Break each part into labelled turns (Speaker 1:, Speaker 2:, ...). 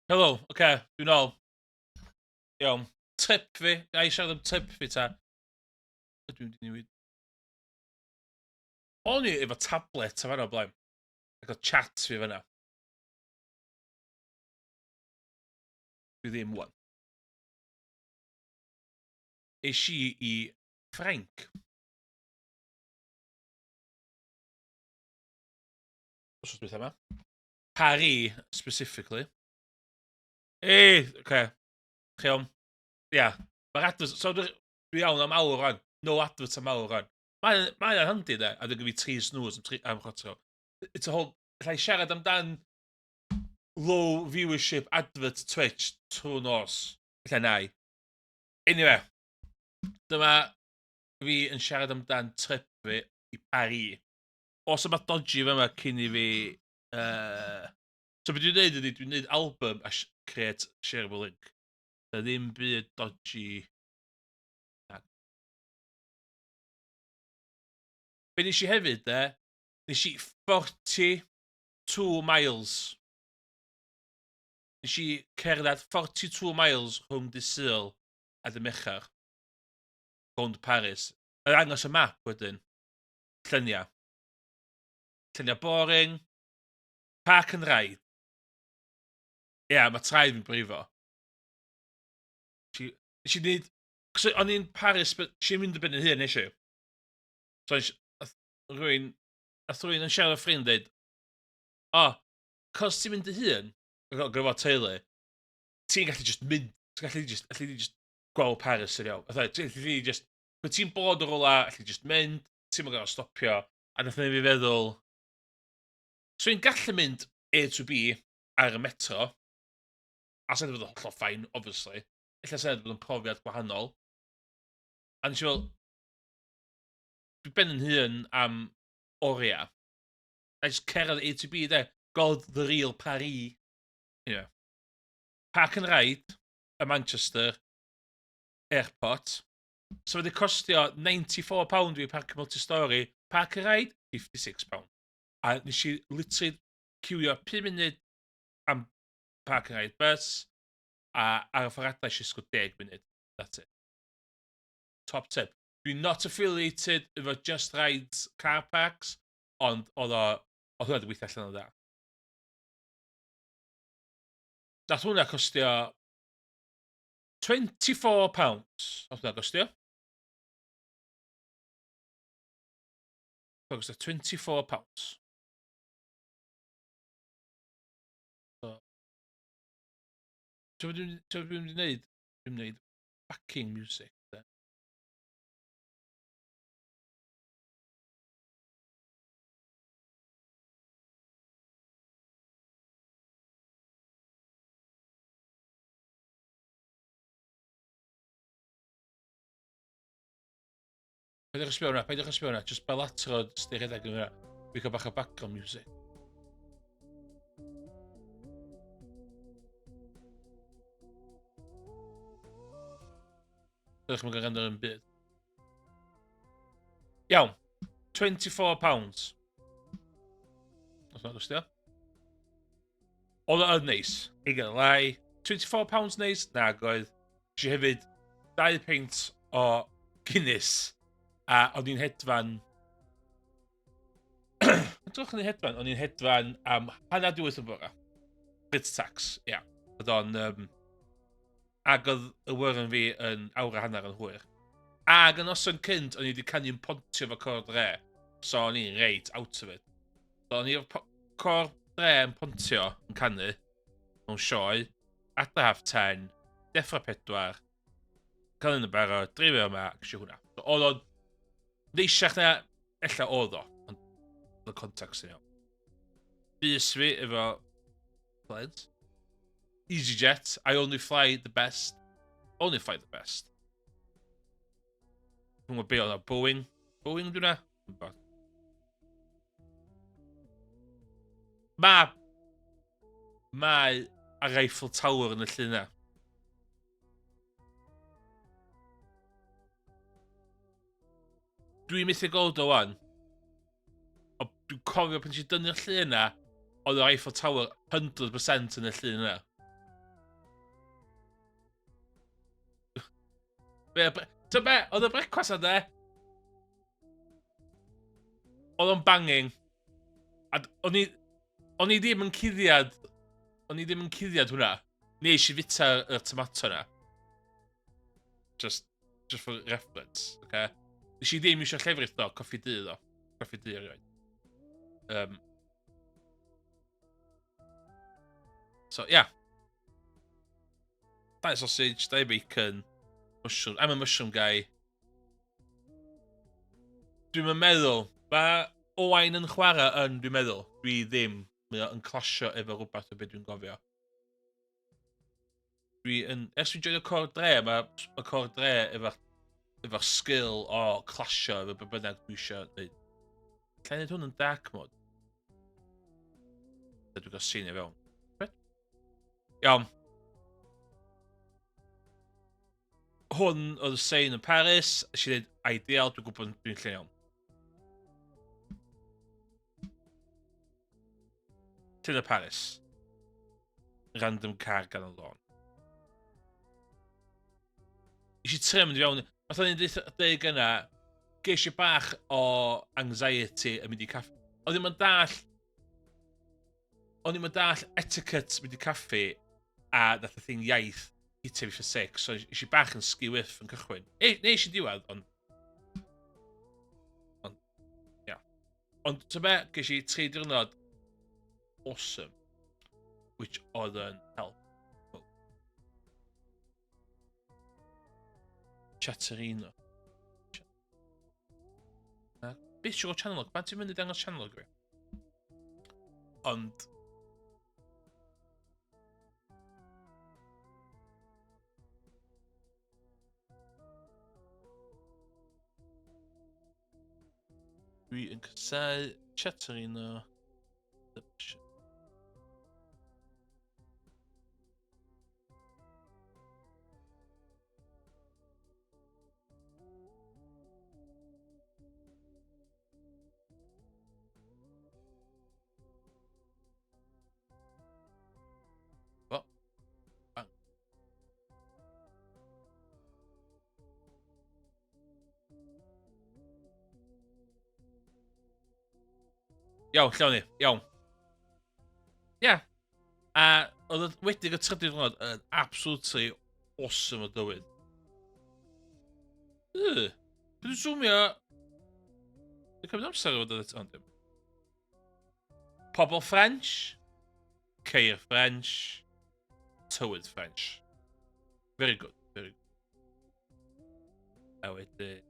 Speaker 1: Helo, oce, okay, dwi'n ôl. Iawn. Trip fi, ga i siarad am trip fi ta? Ydw i'n mynd i newid. O'n i efo tablet a fanna o blaen. Ac oedd chat fi fanna. Dwi ddim wan. Es i i Ffrainc. Wsos dwytha yma. Paris, specifically. Ei, oce. Okay. Chi iawn? Ia. Yeah. Mae'r advert... So, dwi, dwi iawn am awr rwan. No advert am awr rwan. Mae'n mae handi, de. A dwi'n gyfi tri snooze am, tri, am chwarter. It's a whole... Alla i siarad amdan low viewership advert Twitch trwy nos. Alla na i. Anyway. Dyma fi yn siarad amdan trip fi i Paris. Os yma dodgy fe yma cyn i fi... Uh, so beth dwi'n neud ydy, dwi'n neud album a create shareable link. Da ddim byd dodgy. Na. Be nes i hefyd, de, nes i 42 miles. Nes i cerdded 42 miles rhwng dy Sul a dy Mercher. Rownd Paris. Yr angos y map wedyn. Lluniau. Lluniau boring. Park and ride. Ia, yeah, mae traed fi'n brifo. Nes i wneud... Cos o'n i'n Paris, but nes i'n mynd y ben yn hun, nes i. So, nes, nath rhywun, nath rhywun yn siarad â ffrind dweud, o, oh, cos ti'n mynd dy hun, gyda fo teulu, ti'n gallu just mynd, ti'n gallu just, allu di just gweld Paris yn iawn. Fatha, ti'n gallu just, pan ti'n bod o rwla, allu just mynd, ti'n mynd gael stopio, a nath fi feddwl, so i'n gallu mynd A to B ar y metro, a sa'n bod yn hollol fine, obviously. Ella sa'n bod yn profiad gwahanol. A nes i fel, dwi ben yn hun am oriau. A just cerdded A to B, de. Gweld the real Paris. Yeah. Park and Ride, y Manchester Airport. So wedi costio £94 i parcio multi-story. Park and Ride, £56. A nes i literally ciwio 5 munud am Park and Ride bus, a ar y ffordd adra eisiau sgwr 10 munud. That's it. Top tip. Dwi'n not affiliated efo Just Rides car parks, ond oedd o, oedd hwnna wedi gweithio allan o dda. Nath hwnna costio £24. Nath hwnna gostio. Hwnna gostio £24. So, ti'n gwybod beth dwi'n mynd i wneud? Dwi'n mynd i wneud backing music. De. Peidiwch â sbio hwnna, peidiwch â sbio hwnna, just belatrod sti rhedeg yn hwnna. Fi cael bach o background music. Dydych chi'n gwrando yn byd. Iawn. £24. Os mae'n gostio. Oedd o yn neis. Ain't gonna lie. £24 neis? Nag oedd. Nes i hefyd dau peint o Guinness. A o'n i'n hedfan... Edrych o'n i'n hedfan? O'n i'n hedfan am hanner diwedd y bore. Bit tax, ia. Yeah. Oedd o'n... Um, ac oedd y wyr fi yn awr a hanner yn hwyr. Ac yn noson cynt, o'n i wedi canu'n pontio fo cor dre. So o'n i'n reit out of it. So o'n i'r cor dre yn pontio yn canu mewn sioe, adra half ten, deffro pedwar, cael yn y barod, dreifio yma, ac eisiau hwnna. So, oedd o'n neisiach na ella oedd o, ond y context yn iawn. Bys fi efo planes. EasyJet, I only fly the best. Only fly the best. Dwi'n gwybod be oedd o, Boeing? Boeing dwi'n na? Mae... Mae a Eiffel Tower yn y llun na. Dwi'n methu gweld o wan. Ond dwi'n cofio pan ti dynnu'r llun na, oedd yr Eiffel Tower 100% yn y llun yna. Be, be, be, oedd y brecwast yna, oedd o'n banging. A o'n i, o'n i ddim yn cuddiad, o'n i ddim yn cuddiad hwnna. Nes i fita y tomato na. Just, just for reference, okay? Nes i ddim eisiau llefrith do, coffi du ddo. Coffi du erioed. Um, so, yeah. Dau sausage, dau bacon, mushroom. I'm a mushroom guy. Dwi'm yn meddwl. Mae Owain yn chwarae yn, dwi'n meddwl. Dwi ddim. Mae o yn clasio efo rhywbeth o beth dwi'n gofio. Dwi yn... Ers dwi'n joinio Cor Dre, mae ma Cor Dre efo'r efo sgil o clasio efo be bynnag dwi eisiau gwneud. Alla i wneud hwn yn dark mode? Dwi'n cael seinio fewn. Iawn. Hwn oedd y sein yn Paris. Nes i dweud ideal, dwi'n gwybod dwi'n lle iawn. Ti'n y Paris. Random car gan y lôn. Nes i trio mynd i fewn. Fatha o'n i'n deud gyna, ges i bach o anxiety yn mynd i caffi. Oedd ddim yn dall... O'n i'm yn dall etiquette mynd i caffi a nath y thing iaith hitio fi for six, so es i bach yn skew if yn cychwyn. E, neu es i diwedd, ond... Ond, ia. Ond, ti'n be, ges i tri diwrnod awesome, which oedd yn help. Chatterino. Beth yw'r channel? Pan ti'n mynd i dangos channel fi? Ond... Dwi yn casau Chatterino. O. Bang. Iawn, lle o'n i? Iawn. Ie. Yeah. A oedd y wedig y trydydd diwrnod yn absolutely awesome o dywydd. Yy, dwi'n zoomio... Dwi'n cymryd amser i fod yn ond dim. Pobl French, ceir French, tywydd French. Very good, very good. A wedyn...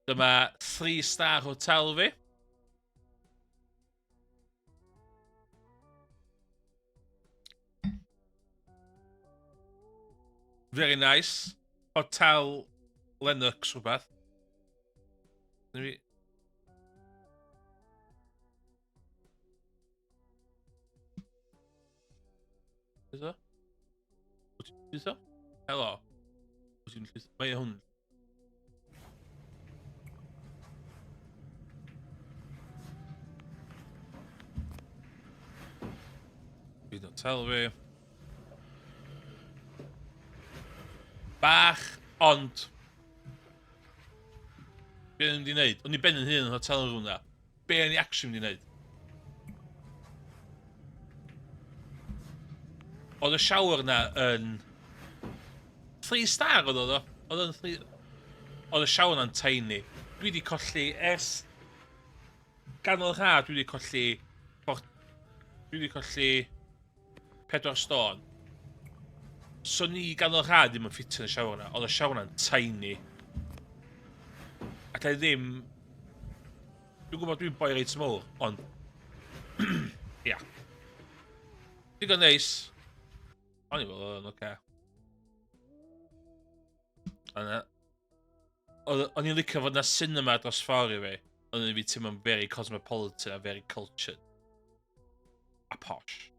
Speaker 1: Dyma 3 star hotel fi. Very nice. Hotel Lennox rhywbeth. Fi... Llwytho? Wyt ti'n llwytho? Helo. Wyt ti'n llwytho? Mae hwn. Bydd o'n tel fi. Bach, ond... Be o'n i'n mynd i wneud? O'n i ben yn hun yn hotel yn rhywun Be o'n i actually mynd i wneud? Oedd y shower na yn... 3 star oedd o, Oedd o'n 3... Oedd y shower na'n tiny. Dwi wedi colli ers... Ganol ha, dwi wedi colli... Dwi wedi colli... 4 stôn. So ni ganol ha ddim yn ffitio yn y shower na. Oedd y shower na'n tiny. Ac i ddim... Dwi'n gwybod dwi'n boi reit mowr, ond... Ia. Digon neis. O'n i'n meddwl oedd o'n oce. O'n i'n licio fod na cinema dros ffordd i fi. O'n i'n fi teimlo'n very cosmopolitan a very cultured. A posh.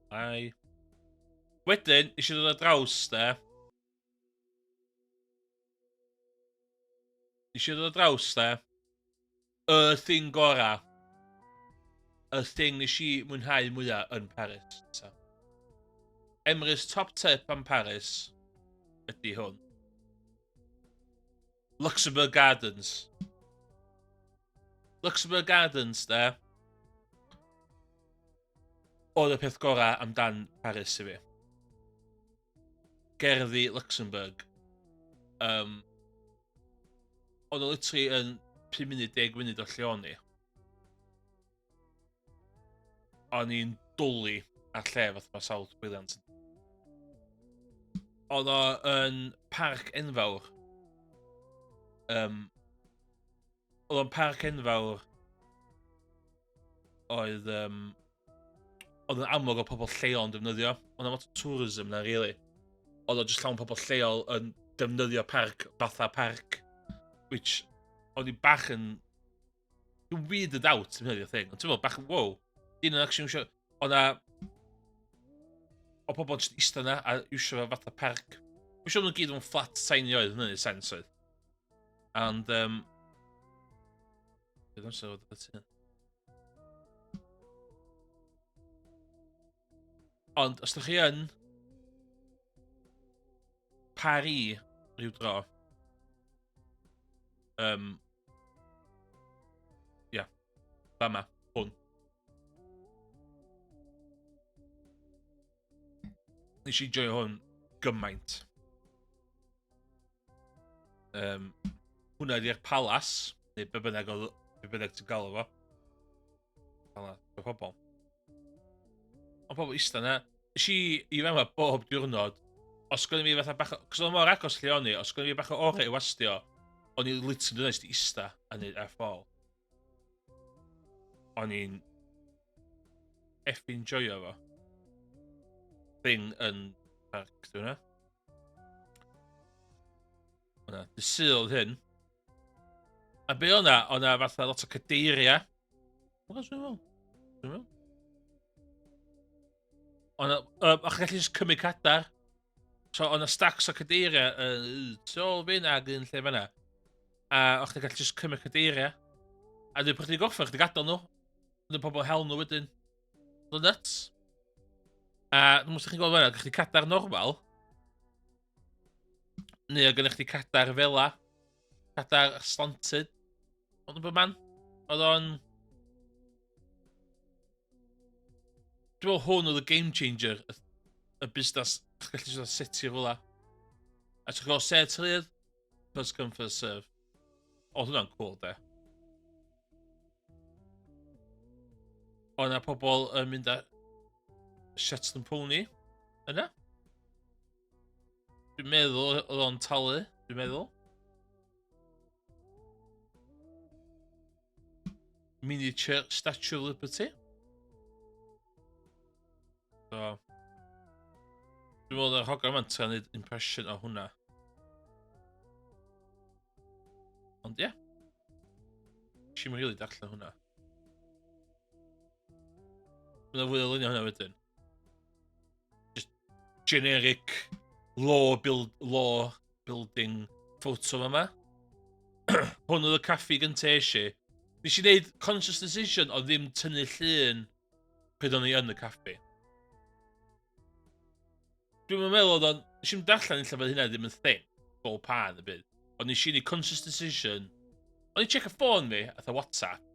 Speaker 1: Ai. Wedyn, eisiau dod ar draws, de. Nes i ddod ar draws, de, y thing gora, y thing nes i mwynhau mwyaf yn Paris. So. Emrys top tip am Paris. ydy hwn. Luxembourg Gardens. Luxembourg Gardens, de. Oedd y peth gorau amdan Paris i fi. Gerddi Luxembourg. Um, oedd o literally yn 5 munud, 10 munud o lle o'n i. O'n i'n dwlu ar lle fath mae sawl brilliant. Oedd o yn parc enfawr. Um, oedd o'n parc enfawr oedd um, oedd yn amlwg o pobl lleol yn defnyddio. Oedd yna lot o tourism na, really. Oedd o jyst llawn pobl lleol yn defnyddio parc fatha parc. Which, o'n i bach yn Dwi'n weirded out, yn hynny'r thing. Ond ti'n meddwl, bach yn, wow. Dyn nhw'n actually iwsio... Oedd na... O pobl jyst eistedd yna a iwsio fe fatha parc. Dwi'n siŵr nhw'n gyd yn flat tiny oedd, hynny'n sens oedd. And, Beth amser oedd y tŷ? Ond, os ydych chi yn Paris rhyw dro, ia, fama, hwn. Nes i joio hwn gymaint. Um, hwnna ydi'r palas, neu be bynnag oedd, be bynnag ti'n galw fo. Palas, o pobl. Ond pobl ista na. Nes i i fama bob diwrnod, os gynnu fi fatha bach o... Cos oedd mor agos lle o'n i, os gynnu fi bach o orau i wastio, o'n i literally dyna jyst ista a neud F all. O'n i'n effing joio fo. Thing yn parc, dwi'n hwnna. Hwnna, dy Sul oedd hyn. A be o'na? O'na fatha lot o cadeiriau. O'n dwi'n meddwl? Dwi'n meddwl? O'na, o'ch chi'n gallu just cymryd cadar. So, o'na stacks o cadeiriau yn tu ôl fi ag un lle fan'na. A o'ch chi'n gallu just cymryd cadeiriau. A dwi'n pryd gorffen, chdi gadael nhw. Dwi'n pobl hel nhw wedyn. Oedd nuts. A dwi'n meddwl chi'n gweld fan'na, gallu cadar normal. Neu oedd gennych chdi cadar fela. Cadar slanted. Oedd yn bod man. Oedd o'n... Dwi'n meddwl hwn oedd y game changer, y, y busnes, chdi gallu jyst setio fel la. A ti'n gweld set rhydd, first come first serve. Oedd hwnna'n cool, de. Oedd yna pobl yn mynd â Shetland Pony yna. Dwi'n meddwl oedd o'n talu, dwi'n meddwl. Miniature Statue of Liberty. So, dwi'n meddwl yr hogan yma'n trio neud impression o hwnna. Ond ie. Yeah. Si'n really darllen hwnna. Mae'n fwy o lunio hwnna wedyn. Just generic law, build, law building photo yma. Hwn oedd y caffi gyntaf eisiau. Nes i wneud conscious decision o ddim tynnu llun pryd o'n i yn y caffi. Dwi'n meddwl oedd o'n... Nes i'n darllen illa fod hynna ddim yn thing. Bob pan y byd. Ond nes i wneud conscious decision. O'n i'n check y ffôn fi, atha WhatsApp.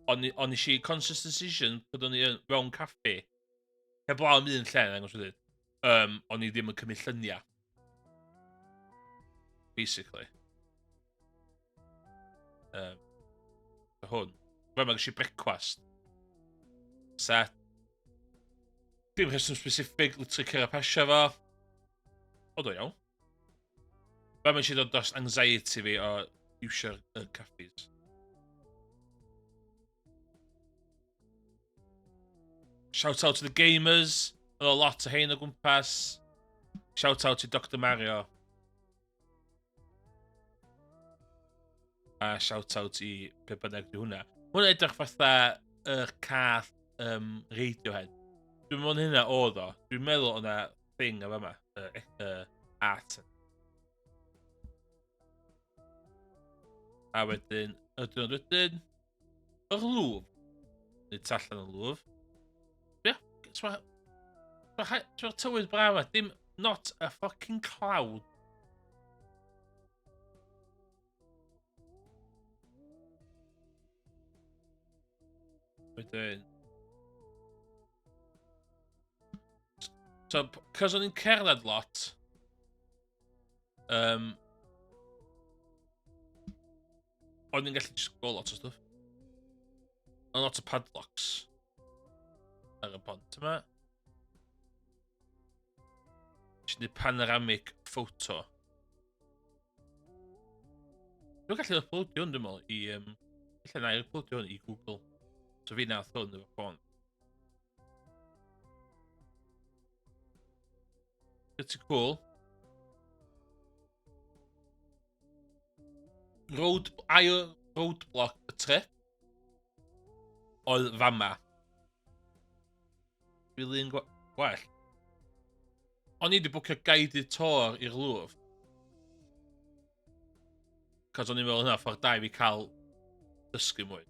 Speaker 1: Ond nes i conscious decision pryd o'n i mewn caffi. Heblaw am un lle, yn wedyn. Um, o'n i ddim yn cymryd lluniau. Basically. Um, hwn. Fe mae gysi brecwast. Set. Dim rheswm specific, literally cyrra pasio fo. Oedd o iawn. Fe mae eisiau dod dros anxiety fi o iwsio'r y caffis. Shout out to the gamers. Oedd o lot o hein o gwmpas. Shout out to Dr Mario. A shout out i be bynnag di hwnna. Hwnna edrych fatha y cath Radiohead. Dwi'n meddwl hynna oedd o. Dwi'n meddwl o'na thing o fama. Art. A wedyn, y diwrnod wedyn, yr Louvre. Neu tu allan y Louvre. Ie, yeah, ti'n tywydd braf, dim not a fucking cloud. Wedyn... So, cos o'n i'n cerdded lot, o'n i'n gallu just gweld lot o stwff. O'n lot o padlocks ar y pont yma. Nes i wneud panoramic photo. Dwi'n gallu uploadio hwn, dwi'n meddwl, i... Ella na i uploadio hwn i Google. So fi nath hwn efo ffôn. Pretty cool. Road, ail roadblock y trip oedd fama. Fi lun gwell. O'n i wedi bwcio guided tour i'r Louvre. Cos o'n i'n meddwl hynna ffordd da i fi cael dysgu mwy.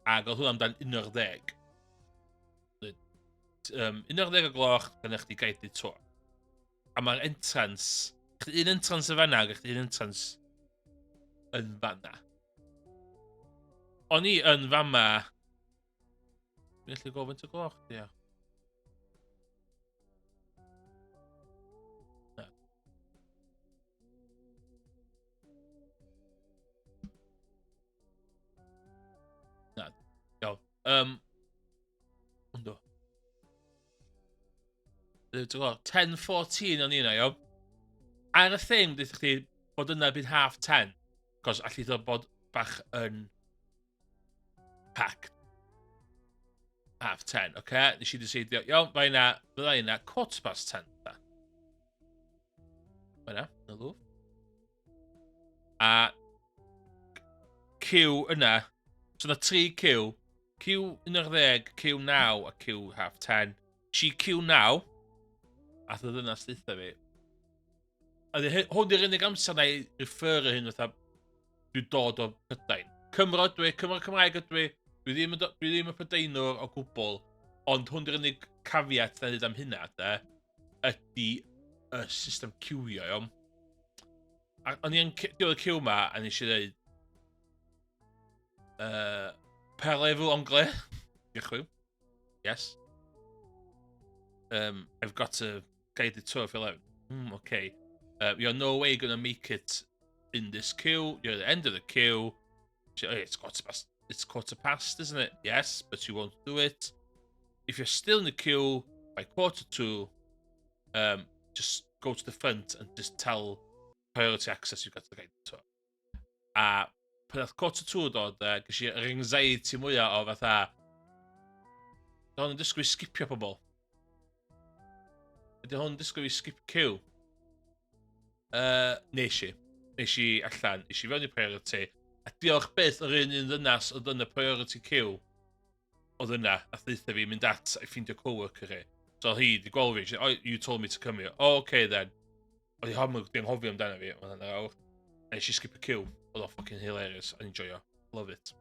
Speaker 1: Ac oedd hwnna amdan 11. 11 o gloch, gan eich di guided tour. A mae'r entrance, chdi un entrance yn fanna, ac chdi un entrance yn fanna. O'n i yn fama... Dwi'n gallu gofyn o gloch, di Na. Na, iawn. Ynddo. Dwi'n gwybod, 10.14 o'n i yna, iawn. Ar y thing, dweud chdi bod yna byd half 10. Cos allu dod bod bach yn packed. Half 10, oce? Okay? Nes i ddyseidio, iawn, mae yna, fydda yna quarter past 10. Da. Mae yna, yn y Louvre. A Q yna, so yna tri Q, Q 11, Q 9 a Q half 10. Si Q 9, a dod yna stutha fi. A hwn di'r unig amser na i refer hyn fatha dwi'n dod o Prydain. Cymro dwi, Cymro Cymraeg ydw i, dwi ddim yn, dwi ddim yn Prydeinwr o gwbl, ond hwn di'r unig caveat na ddweud am hynna, de, ydy y system ciwio, iawn. A o'n i yn diwedd y ciw ma, a nes i dweud, parlez-vous anglais? Diolch chwi. Yes. I've got a guided tour for 11. Okay. You're no way gonna make it in this queue. You're at the end of the queue. She, oh, it's quarter past. It's quarter past, isn't it? Yes, but you won't do it. If you're still in the queue by quarter to, just go to the front and just tell priority access you've got the guided tour. A pan nath quarter to dod, ges i yr anxiety mwyaf o fatha, Ydy hwn yn disgwyl i skipio pobl? Ydy hwn yn disgwyl i skip queue? Nes i. Nes i allan, nes i fewn i priority. A diolch byth yr un un ddynas oedd yn y priority queue oedd yna, a ddeutha fi mynd at a ffeindio co-worker i. So oedd hi wedi gweld fi, she, oh, you told me to come here. Oh, okay then. Oedd hi hom wedi anghofio amdano fi, oedd yna awr. A nes i skip y queue. Oedd o fucking hilarious. O'n i'n joio. Love it.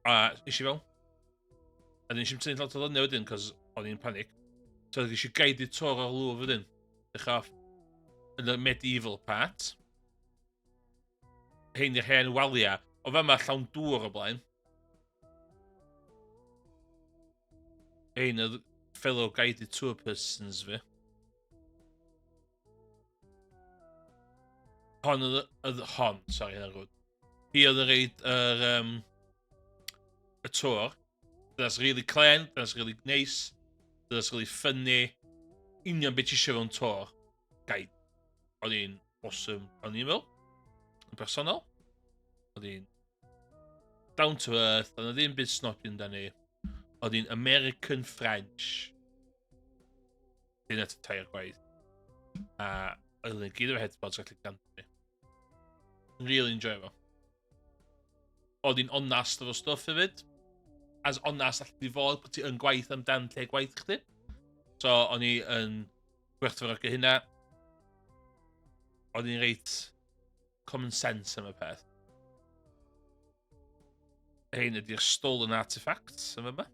Speaker 1: A nes i fewn. A nes i'm tynnu lot o ddoniau wedyn, cos o'n i'n panic. So nes i guided tour o'r Louvre wedyn. Dechrau off yn y medieval part. Hein i'r hen waliau. O fama llawn dŵr o blaen. Hein oedd fellow guided tour persons fi. Hon oedd, oedd hon, sorry, hynna'n rwyd. Hi oedd y reid yr, y tour. That's really clean, that's really nice, that's really funny. Union beth ti eisiau fewn tour. Guide. Oedd hi'n awesome, o'n i'n meddwl. Yn personol. Oedd hi'n down to earth, oedd ddim byd snobby amdani. Oedd hi'n American French. Hyn at y tair gwaith. A oedd hi'n gyd o'r headphones gallu gwrando ni. Really enjoy fo. Oedd hi'n onast efo stwff hefyd. As onast allu di fod bod ti yn gwaith amdan lle gwaith chdi. So, o'n i yn gwerthfawrogi hynna. O'n i'n reit common sense am y peth. Hein ydy'r stolen artifacts yn yma.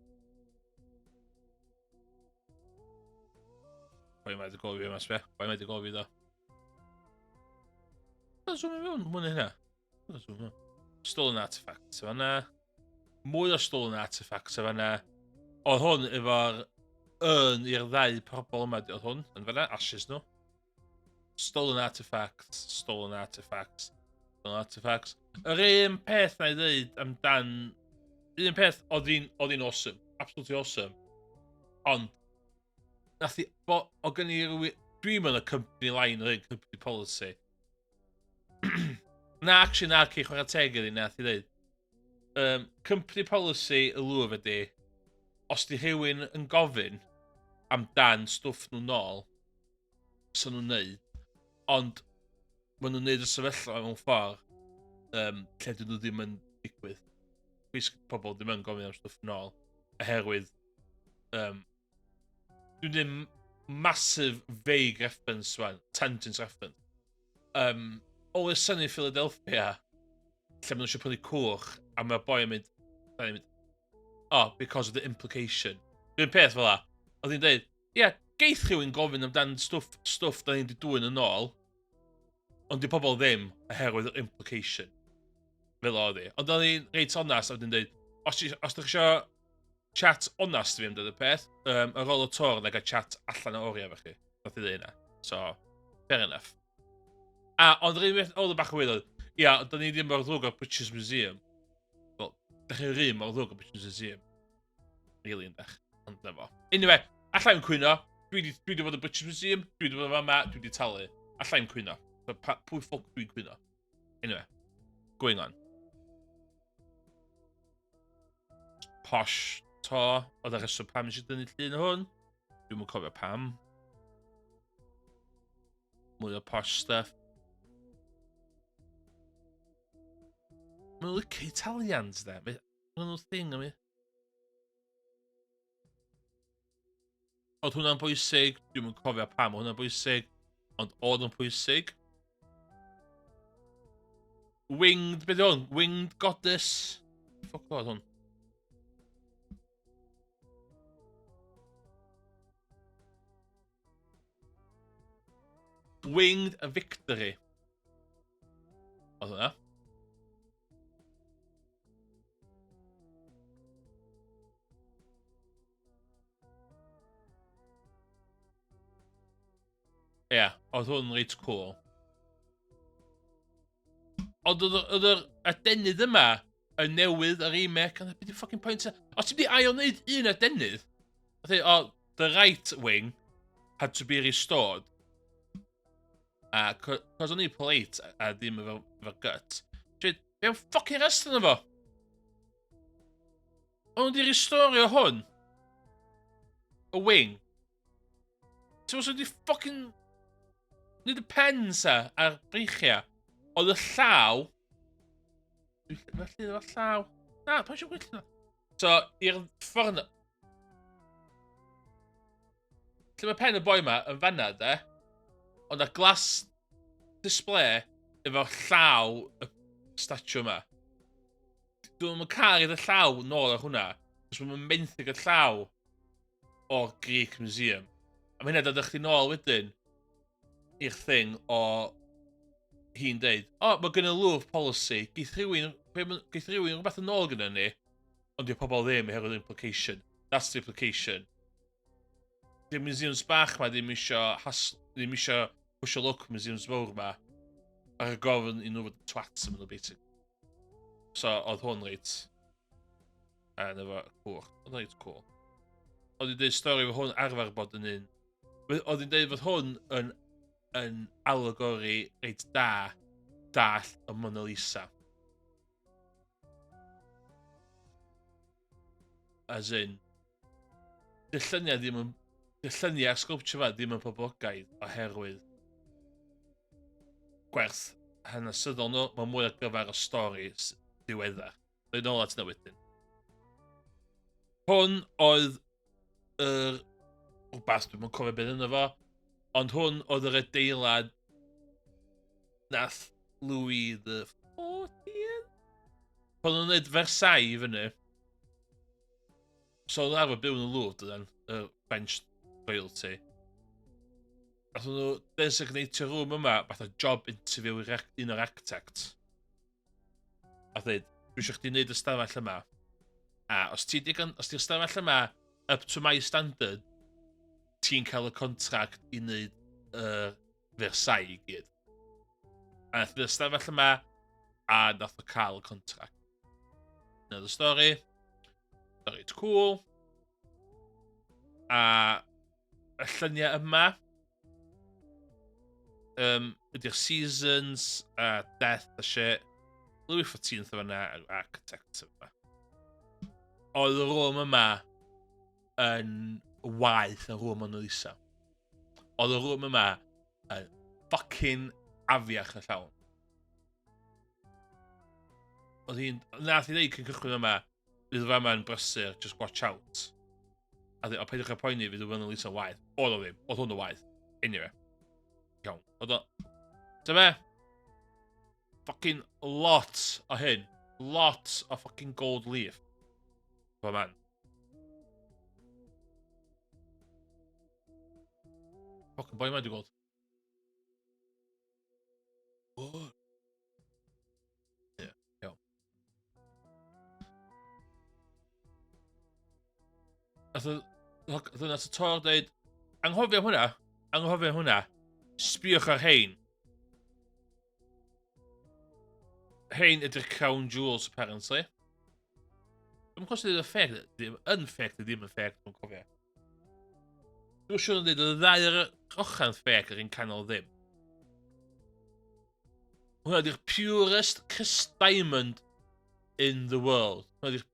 Speaker 1: Pwy mae wedi gofio yma, sbe? Pwy mae wedi gofio ddo? Zoom i mewn, mwyn hynna. Zoom i mewn. Stolen artifacts o fanna. Mwy o stolen artifacts o fanna. Oedd hwn efo'r urn i'r ddau pobl yma, oedd hwn yn fanna, ashes nhw. Stolen artifacts, stolen artifacts, stolen artifacts. Yr un peth na i ddeud amdan... Un peth, oedd hi'n awesome. Absolutely awesome. Ond, nath i... Bo, o gen i rywun... Dwi'n mynd y company line o'r un company policy. Na, actually, na, cei chwarae teg iddi, nath i ddeud. Company policy y Louvre ydi, os di rhywun yn gofyn amdan stwff nhw nôl, sy'n nhw'n neud, ond maen nhw'n neud y sefyllfa mewn ffordd lle dyn nhw ddim yn digwydd. Basically, pobl ddim yn gofyn am stwff nôl, oherwydd dwi'n ddim massive vague reference wan, tangent reference. Always Sunny Philadelphia, lle maen nhw eisiau prynu cwch, a mae'r boi yn mynd, mynd, oh, because of the implication. Dwi'n peth fel la. Oedd hi'n dweud, ie, yeah, geith rhywun gofyn amdan stwff da ni'n di dwyn yn ôl, ond di pobl ddim oherwydd yr implication. Fel oedd hi. Ond oedd hi'n reit onast, a oedd hi'n dweud, os, os ydych eisiau chat onast fi amdano y peth, ar ôl y tor, na gael chat allan o oriau efo chi. Nath i ddweud hynna. So, fair enough. A, ond yr un peth oedd y bach o weird oedd, ia, da ni ddim mor ddrwg o'r British Museum. Wel, da chi'n rhy mor ddrwg o'r British Museum. Really, yndach. Ond na fo. Anyway, allai'm cwyno. Dwi di, dwi di bod yn British Museum, dwi di bod yn fama, dwi di talu. Allai'm cwyno. So, pa, pwy ffwc dwi'n cwyno? Anyway, going on. Posh to, oedd y rheswm pam eisiau dynnu llun o hwn. Dwi'm yn cofio pam. Mwy o posh stuff. Mae'n licio Italians, de. Mae'n nhw'n thing am i. Oedd hwnna'n bwysig, dwi'm yn cofio pam oedd hwnna'n bwysig, ond oedd yn pwysig. Winged, beth hwn? Winged Goddess. Ffoc oedd hwn. Winged Victory. Oedd hwnna. Ie, yeah, oedd hwn reit cool. Ond oedd yr adenydd yma yn newydd ar remake, ond beth yw'r fucking point? Os ti'n di ail wneud un adenydd, oedd oh, the right wing had to be restored. A cos o'n i polite a ddim efo, efo gut, dweud, be am fucking rest yna fo? O'n nhw wedi restorio hwn. Y wing. Ti'n meddwl wedi fucking... Nid y pen sa a'r breichiau. Oedd y llaw... Felly efo llaw... Na, pa eisiau gweithio na? So, i'r ffordd yna... Lle mae pen y boi yma yn fanna, de? Ond a glass display efo llaw y statue yma. Dwi'n yn cael y llaw nôl ar hwnna, cos mae'n menthyg y llaw o'r Greek Museum. A mae hynna dod â chdi nôl wedyn i'r thing o hi'n deud, o, oh, mae gen y Louvre policy, geith rhywun, geith rhywun rhywbeth yn ôl gyda ni, ond di'r pobl ddim oherwydd implication. That's the implication. Di'r museums bach ma ddim isio, has, ddim isio pwysio look museums fawr ma, ar y gofyn i nhw fod yn twats am nhw, basically. So, oedd hwn reit... A na fo, cwch. Oedd reit cool. Oedd hi'n dweud stori fod hwn arfer bod yn un... Oedd hi'n dweud fod hwn yn, yn allegory reit da dall y Mona Lisa. As in, dy lluniau ddim yn... Dy lluniau sculpture fa ddim yn poblogaidd oherwydd gwerth hanesyddol nhw. Mae mwy ar gyfer y stori diweddar. Dwi'n nôl at yna wedyn. Hwn oedd yr rhywbeth, dwi'n yn cofio beth yna fo, ond hwn oedd yr adeilad nath Louis the 14th? Pan nhw'n gwneud Versailles i fyny, so oedd arfer byw yn y Louvre, dydan, y French royalty. Nath nhw designatio room yma fatha job interview i'r un o'r architects. A dweud, dwi eisiau chdi wneud y stafell yma. A os ti digon, os ti'r stafell yma up to my standard, ti'n cael y contract i wneud y Versailles i gyd. A nath y stafell yma, a nath o cael y contract. Another stori. Stori, it's cool. A y lluniau yma ydy'r seasons a death a shit. Louis XIV yma a'r architect yma. Oedd y room yma yn waeth na room Mona Lisa. Oedd y room yma yn fucking afiach na llawn. Oedd hi'n... Nath i ddeud cyn cychwyn yma, fydd y fama'n brysur, just watch out. A dweud, o peidiwch â poeni, fydd y Mona Lisa waeth. Oedd o ddim, oedd hwn o waeth. Anyway. Iawn. Oedd o... Ta be? Fucking lot o hyn. Lot o fucking gold leaf. Fo man. Fucking boi ma di gweld. Oh. Yeah, iawn. Nath o... Nath y tor dweud, anghofio hwnna, anghofio hwnna, sbiwch ar hein. Hein ydy'r crown jewels, apparently. Dwi'n gwybod os ydy'n ffeg, ddim yn ffeg, ddim yn ffeg, dwi'n cofio. Dwi'n siŵr yn dweud, y ddau ar y ochr yn ffeg, yr un canol ddim. Hwna ydy'r purest crisp diamond in the world. Hwna ydy'r...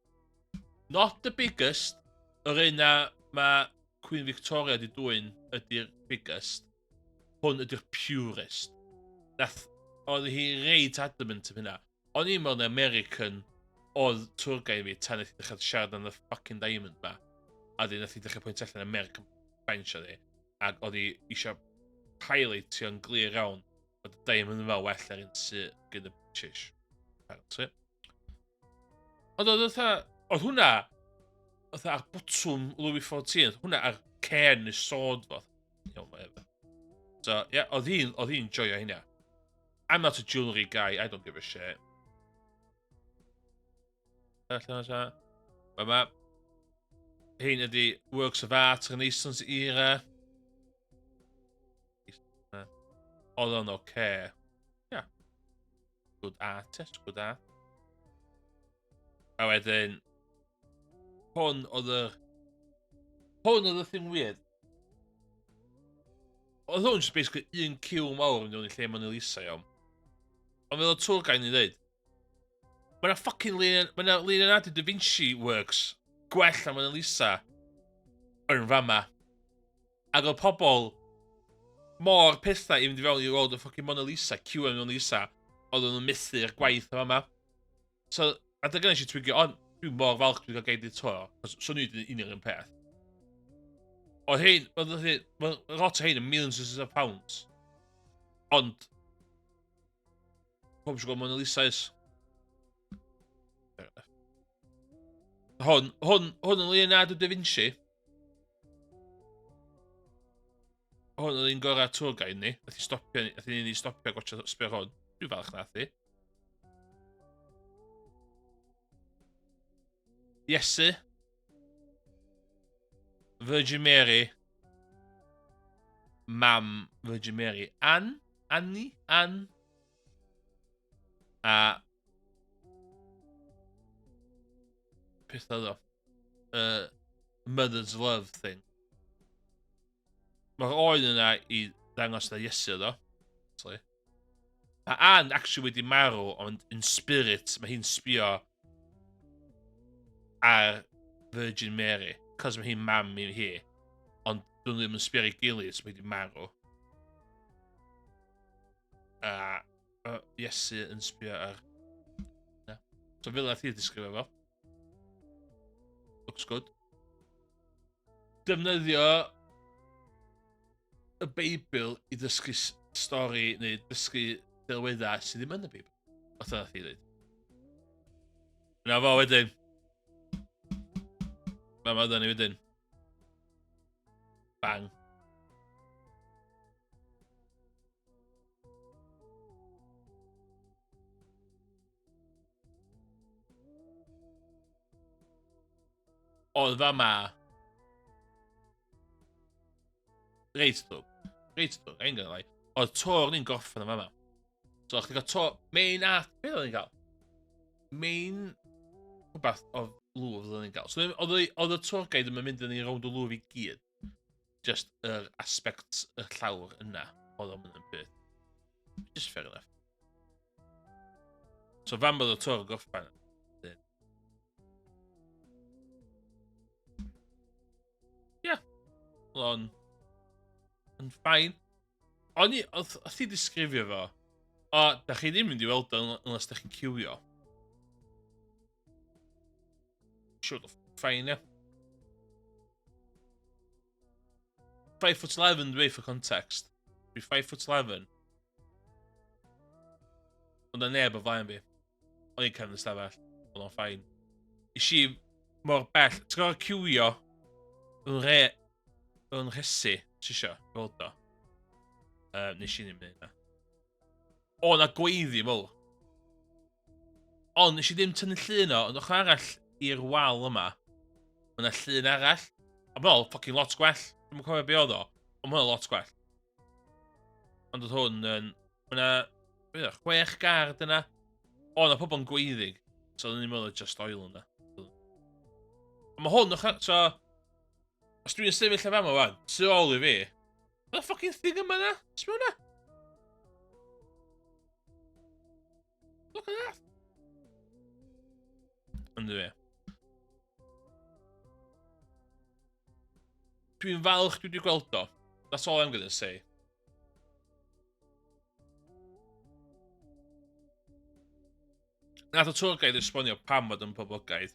Speaker 1: Not the biggest, yr un na mae Queen Victoria di dwyn ydy'r biggest. Hwn ydy'r purest. Nath, oedd hi reit adamant am hynna. O'n i'n meddwl American oedd tour guide fi tan nath i ddechrau siarad am y fucking diamond ma. A dyn nath i ddechrau pwynt allan American French oedd hi. Ac oedd hi eisiau highlightio'n glir iawn bod y diamond yma well ar un sydd gyda British. Apparently. Ond oedd fatha, oedd hwnna, fatha ar botwm Louis XIV, hwnna ar cen y sword fo. Iawn, whatever. So, ie, yeah, oedd hi'n oedd hi'n joio hynna. I'm not a jewellery guy, I don't give a shit. Allan o'r Mae ma. Hyn ydy works of art, Renaissance era. Oedd o'n oce. Okay. Yeah. Good artist, good art. A wedyn, hwn oedd yr... Hwn oedd y thing weird. Oedd hwn just basically un ciw mawr yn dod i lle Mona Lisa, iawn. Ond fel y tour guide ni'n dweud, mae yna fucking Leonardo, mae yna Leonardo da Vinci works gwell na Mona Lisa yn fama. Ac oedd pobl mor pethau i fynd i fewn i weld y fucking Mona Lisa, ciw am Mona Lisa, oedd nhw'n methu'r gwaith o fama. So, a dyna nes i twigio, ond dwi'n mor falch dwi'n cael guided tour, cos so ni wedi union un peth. Oedd hein, oedd hein, mae lot o hein yn millions of pounds. Ond, pob eisiau gweld Mona Lisa is. Hwn, hwn, hwn yn Leonardo da Vinci. Hwn oedd un gorau tour guide ni. Nath i stopio, nath i ni stopio gwatcha sbio hwn. Dwi'n falch nath i. Iesu. Virgin Mary. Mam Virgin Mary. Ann? Annie? Ann? A... Peth oedd o. Mother's Love thing. Mae'r oen yna i ddangos na Iesu oedd o. Sorry. Mae Anne actually wedi marw, ond in spirit mae hi'n sbio ar Virgin Mary. Cos mae hi'n mam i hi. Ond dyn nhw ddim yn sbio ar ei gilydd, so mae hi wedi marw. A Iesu yn sbio ar... Na. So fel nath hi disgrifio fo. Looks good. Defnyddio y Beibl i ddysgu stori neu dysgu delweddau sydd ddim yn y Beibl. Fatha nath hi ddweud. Na fo wedyn. Mae ma ni wedyn. Bang. Oedd fa ma reit ddrwg. Reit ddrwg, I ain't gonna lie. Oedd tor ni'n gorffen yn fama. So, chdi gael tor, main art, beth oedd ni'n gael? Main rhywbeth o Louvre oedd ni'n gael. So, oedd y tour guide yn mynd yn ei rownd o Louvre i gyd. Just yr aspect y llawr yna, oedd o'n mynd yn byd. Just fair enough. So fan bod y tour yn gorffen. Ie. Yeah. Oedd o'n... yn ffain. O'n i... Oedd ti disgrifio fo. O, da chi ddim mynd i weld o unless da chi'n ciwio. Siwr o ffain, ie. 5 foot 11 dwi for context. Dwi 5 foot 11. Ond na neb o flaen fi. O'n i'n cefn y stafell. Oedd o'n ffain. Is i mor bell. Ti'n gwybod ciwio yn re... yn rhesi, ti isio, gweld o. Nes i ddim mynd yna. O, na gweiddi mowr. Ond nes i ddim tynnu llun o, ond ochr arall i'r wal yma, mae yna llun arall. A mae'n fucking lot gwell. Dwi'n cofio be oedd o, ond mae'n lot gwell. Ond oedd hwn yn... Mae yna... Be oedd o, chwech gard yna. O, na pobl yn gweiddi. So oedden ni'n meddwl just oil yna. Ond mae hwn ochr... So, os dwi'n sefyll efo fama wan, tu ôl i fi, Mae'r fucking thing yma na? Sbio hwnna? Look at that. Ynddo fi. Dwi'n falch dwi wedi gweld o. That's all I'm gonna say. Nath y tour guide esbonio pam fod yn poblogaidd.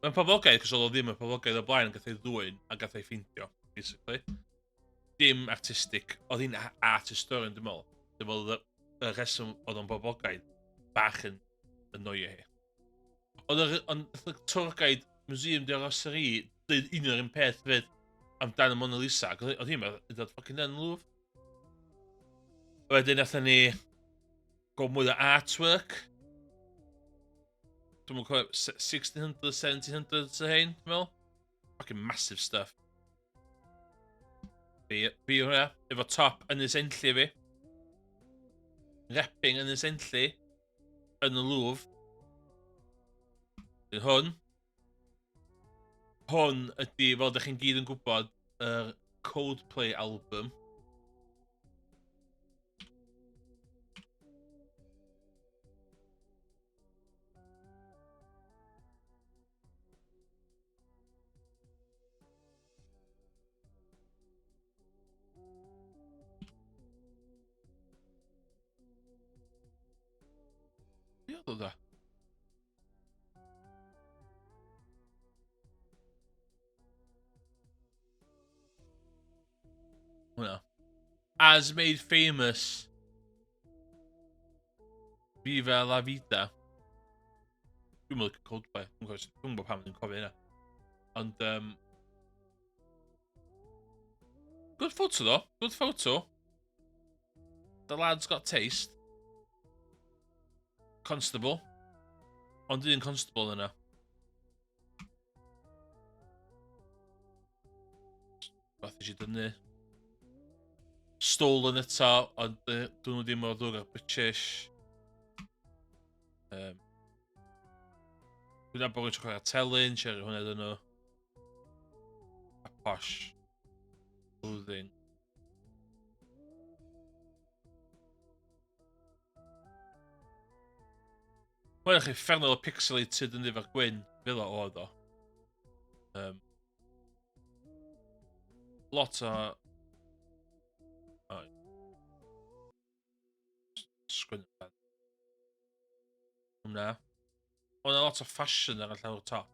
Speaker 1: Mae'n poblogaidd cos oedd o ddim yn poblogaidd o blaen gath ei ddwyn a gath ei ffeindio, basically. Dim artistic, oedd hi'n art historian dwi'n meddwl. Dwi'n meddwl y, y rheswm oedd o'n poblogaidd bach yn annoio hi. Oedd yr, ond y tour guide Museum de Rosary dweud un o'r un peth fyd amdan y Mona Lisa, ac oedd hi'n meddwl, oedd fucking yn Louvre. Wedyn nathon ni go mwy o artwork. Dwi'n mwyn cofio, 1600, 1700 y hein, dwi'n meddwl. Fucking massive stuff. Fi, fi hwnna, efo top Ynys Enlli fi. Repping Ynys Enlli yn y Louvre. Dyn hwn. Hwn ydy, fel ydych chi'n gyd yn gwybod, yr Coldplay album. Be oedd o da? Hwnna. As made famous. Viva la vida. Dwi'n meddwl Coldplay. Dwi'n gwybod pam dwi'n cofio hynna. Ond, good photo though. Good photo. The lad's got taste. Constable. Ond un constable yna. Fath eisiau dynnu. Stolen eto, ond dyn nhw ddim mor ddwg ar British. Dwi'n nabod rwy'n chwarae telyn, siarad hwnna dyn nhw. A posh. Clothing. Mae'n eich uffernol o pixelated yn efo'r gwyn, fel o oedd o. Lot o... Oh. Sgwyn. Hwna. Oedd lot o fashion ar y llawr top.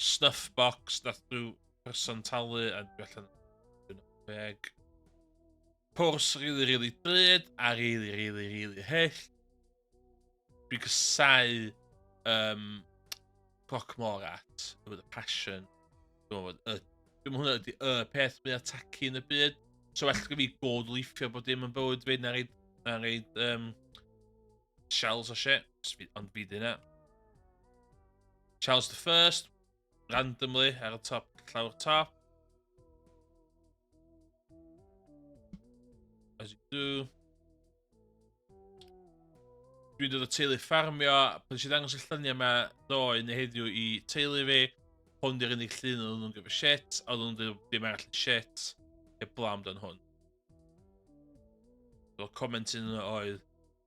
Speaker 1: Snuff box, nath rhyw person talu, a dwi allan yn beg. Pwrs really, really drud, a really, really, really hyll. Dwi'n casau Crockmore at, with a passion. Dwi'n meddwl, dwi'n meddwl hwnna ydy y peth mwyaf tacky yn y byd. So well gyda fi gold leafio bod dim yn bywyd fi, na reid, na reid shells o shit. Ond fi di hynna. Charles the First. Randomly ar y top, llawr top. As you do. Dwi'n dod o teulu ffarmio, pan nes i ddangos y lluniau yma ddoe neu heddiw i teulu fi, hwn di'r unig llun oedd nhw'n gyfer shit, oedd nhw'n dweud dim arall yn shit, heblaw amdan hwn. So, comment un oedd,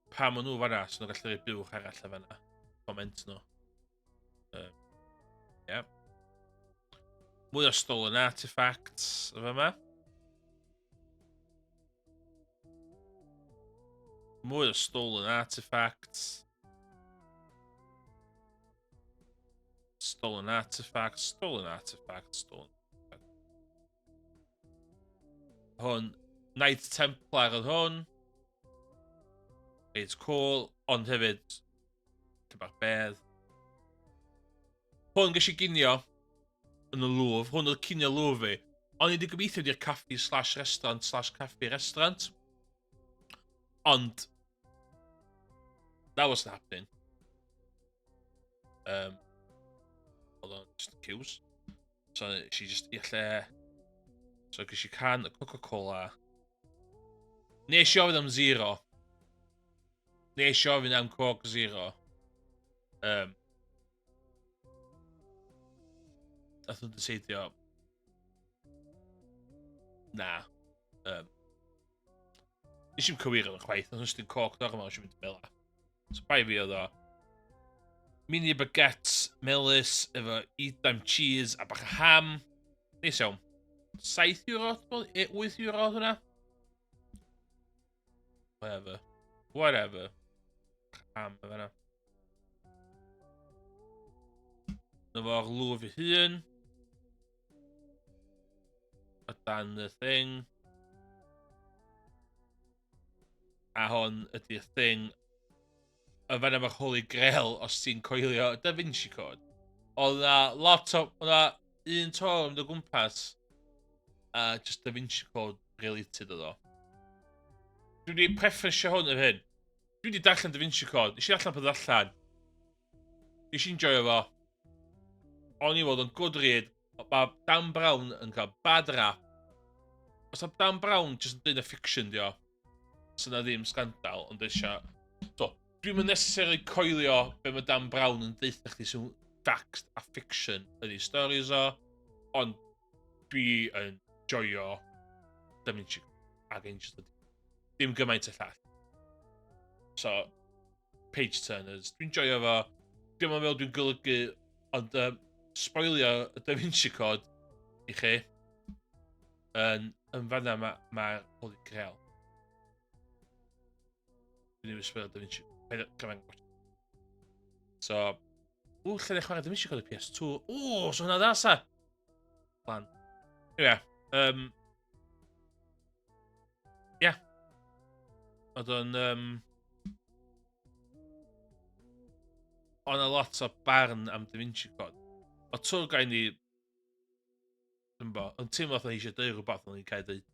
Speaker 1: pam maen nhw fanna, so nhw'n gallu rhoi buwch arall a fanna. Comment nhw. Yeah. Mwy o stolen artifacts o fama. Mwy o stolen artifacts. Stolen artifacts, stolen artifacts, stolen artifacts. Hwn, Knight Templar oedd hwn. It's cool, ond hefyd, bach bedd. Hwn ges i ginio yn y Louvre. Hwn oedd cinio Louvre fi. O'n i wedi gobeithio di'r caffi slash restaurant slash caffi restaurant. Ond, that wasn't happening. Oedd o'n just queues. So nes i just i lle. So ges i can o Coca-Cola. Nes i ofyn am zero. Nes i ofyn am Coke Zero. Nath nhw'n deseidio... Na. Nes i'm cywiro yn chwaith, nath nhw'n just Coke normal, nes i'm mynd fel So bai fi oedd o. Mini baguettes melys efo Edam cheese a bach o ham. Neis iawn. 7 euro, 8 euro oedd hwnna. Whatever. Whatever. Ham efo hwnna. Na fo'r Louvre ei hun. O dan y thing. A hon ydy'r thing. Y fan yma'r Holy Grail os ti'n coelio Da Vinci Code. Oedd na lot o... Oedd na un to yn mynd o gwmpas. A just Da Vinci Code related oedd o. Dwi wedi preferensio hwn yr hyn. Dwi wedi darllen Da Vinci Code. Nes i darllen peth allan. Nes i'n joio fo. O'n i fod yn good read. Mae Dan Brown yn cael bad rap. Os mae Dan Brown jyst yn dweud na fiction dio, so na ddim scandal, ond eisiau... So, dwi'n mynd necessarily coelio be mae Dan Brown yn deutha chdi sy'n fact a fiction ydy stories o, ond dwi yn joio Da Vinci ag Angels Dim gymaint y llall. So, page turners. Dwi'n joio fo. Dwi'n meddwl dwi'n golygu, ond spoilio y Da Vinci Code i chi. Yn fanna mae'r ma Holy Grail. Dwi'n ddim yn spoilio Da Vinci. So, ww, lle ddech chwarae Da Vinci Code y PS2. Ww, so hwnna dda sa. Plan. Anyway, yeah. Oedd o'n... Oedd 'na lot o barn am Da Vinci Code. O tour guide ni... Dwi'n bo, ond teimlo fatha eisiau dweud rhywbeth ond ni'n cael dweud.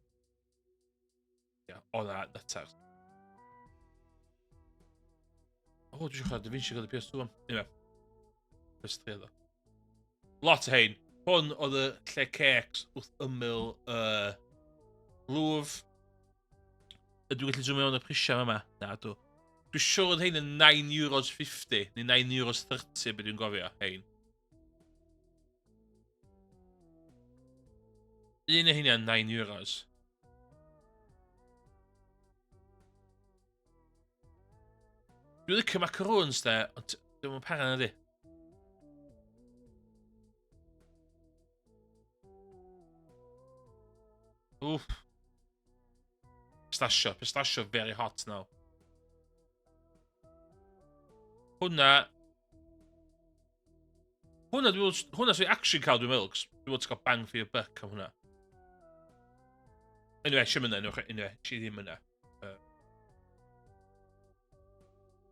Speaker 1: Ia, o na, nutters. O, dwi eisiau chwarae Da Vinci Code y PS2 am. Anyway. PS3 oedd o. Lot o hein. Hwn oedd y lle cakes wrth ymyl y Louvre. Ydw i'n gallu zoomio mewn y prisiau yma? Na, dw. Dwi'n siŵr oedd hein yn 9 euros 50 neu 9 euros 30 beth dwi'n gofio, hein. Un o heinia'n 9 euros. Dwi'n licio macaroons de, ond dwi'n yn para na di. Wff. Pistachio, pistachio very hot now. Hwna... Hwna, dwi'n meddwl, hwna sy'n actually cael, dwi'n meddwl, cos dwi'n meddwl ti'n cael bang for your buck am hwnna. Anyway, eisiau mynd yna, anyway, eisiau ddim yna.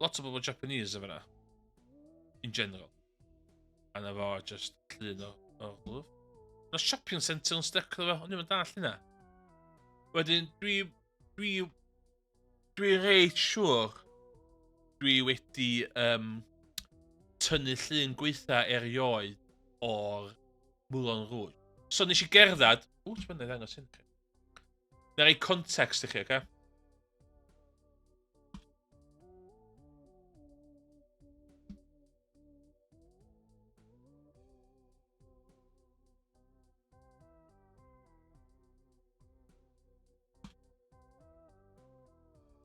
Speaker 1: Lot o bobl Japanese efo yna. In general. A na fo just llun o, o glwf. Na shopping centre yn stuck iddo fo, o'n i'n dall hynna. Wedyn, dwi reit siŵr dwi wedi tynnu llun gweitha erioed o'r Moulin Rouge. So nes i gerdded... Ww, ti'n mynd i ddangos hyn chi. Na rei context i chi, oce? Okay?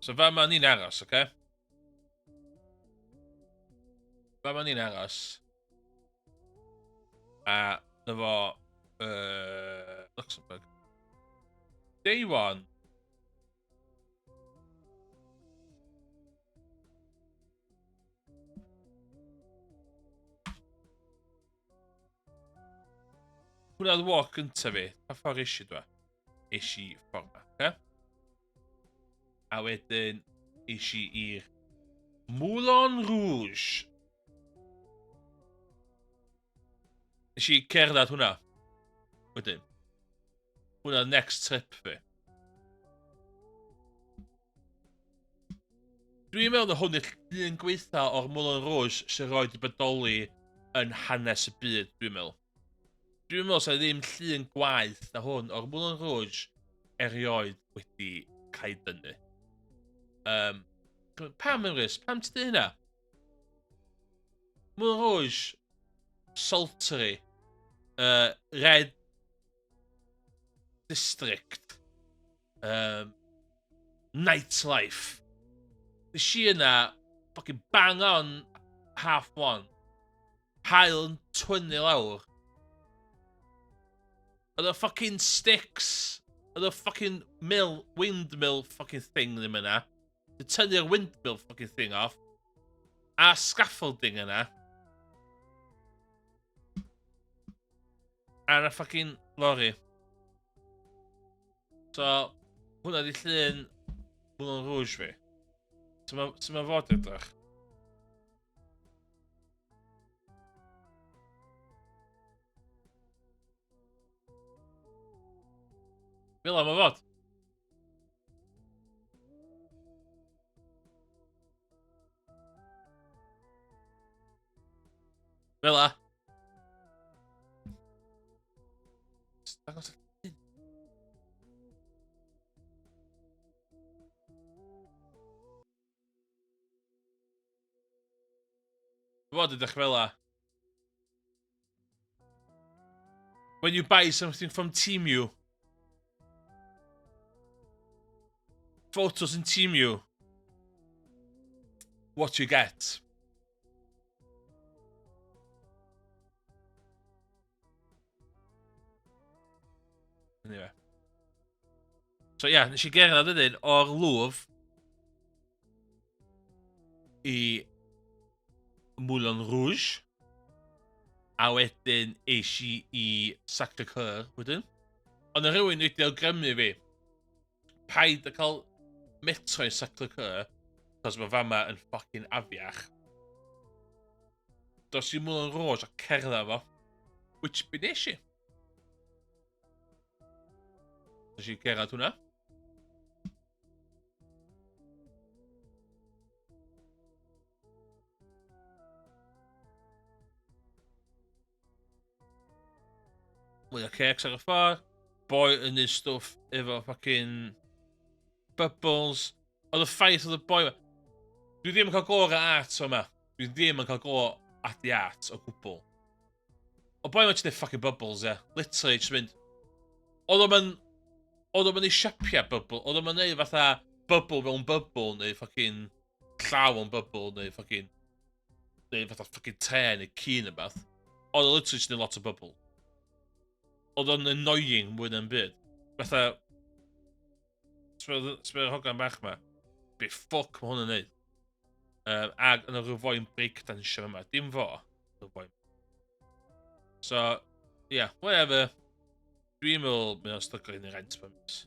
Speaker 1: So fa ma ni'n aros, oce? Okay? Fa ma ni'n aros. A na fo... Luxembourg. Day one. Hwna oedd walk gyntaf fi. Pa ffordd eisiau dwa? Eisiau ffordd ma, okay? A wedyn eisiau i'r Moulin Rouge. Nes i cerdded hwnna. Wedyn. Hwnna next trip fi. Dwi'n meddwl na hwn yw'r llun gweitha o'r Moulin Rouge sy'n rhoi di bodoli yn hanes y byd, dwi'n meddwl. Dwi'n meddwl sy'n ddim llun gwaeth na hwn o'r Moulin Rouge erioed wedi cael ei dynnu. Um, pam, Emrys? Pam ti dweud hynna? Moulin Rouge, Saltery, Red District, nightlife. Nes i yna, fucking bang on half one. Haul yn twynnu lawr. Oedd y fucking sticks, oedd y fucking mill, windmill fucking thing ddim yna. Di tynnu'r windmill fucking thing off. A scaffolding yna. Ar y fucking lorry. So, hwnna di llun Moulin Rouge fi. So mae so ma fod edrych. Fel am y fod. Fel a. Dangos y llun. Fod ydych fel a. When you buy something from Temu. Photos in Temu. What you get. Anyway. So ia, yeah, nes i gerdded wedyn o'r Louvre i Moulin Rouge. A wedyn eis i i Sacré-Cœur wedyn. Ond y rhywun wedi awgrymu fi, paid a cael metro i Sacré-Cœur, cos mae fama yn fucking afiach. Dos i Moulin Rouge a cerdded fo. Which be nes i. Nes i gerdded hwnna. Mwy o cakes ar y ffordd. Boi yn neud stwff efo fucking bubbles. Oedd y ffaith oedd y boi... Dwi ddim yn cael go ar y art yma. Dwi ddim yn cael go at the art o gwbl. O boi ma'n just fucking bubbles, ie. Yeah. Literally, just mynd... Oedd o'n mynd... Oedd o'n mynd i siapia bubble. Oedd o'n mynd neud fatha bubble mewn bubble, neu fucking llaw mewn bubble, neu fucking... Neu fatha fucking te neu ci neu beth. Oedd o'n literally just neud lot o bubble. Oedd o'n annoying mwy na'n byd. Fatha... Sbio'r hogan bach ma. Be ffuck mae hwn yn neud? Ag yna rhyw foi'n breakdansio yma. Dim fo. Rhyw foi'n. So, yeah, whatever. Dwi'n meddwl mae o'n stryglo i rent per mis.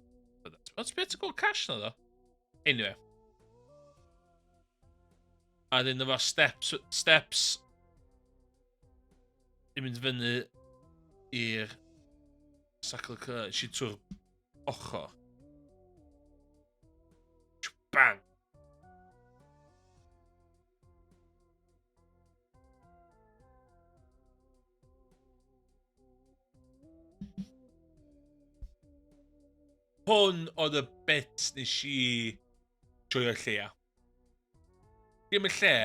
Speaker 1: Ond sbio ti'n gweld cash na ddo. Anyway. A dyn efo steps, steps i mynd fyny i'r Sacre-Cœur. Nes i trwy'r ochr. Bang! Hwn oedd y bit nes i joio lleia. Dim y lle,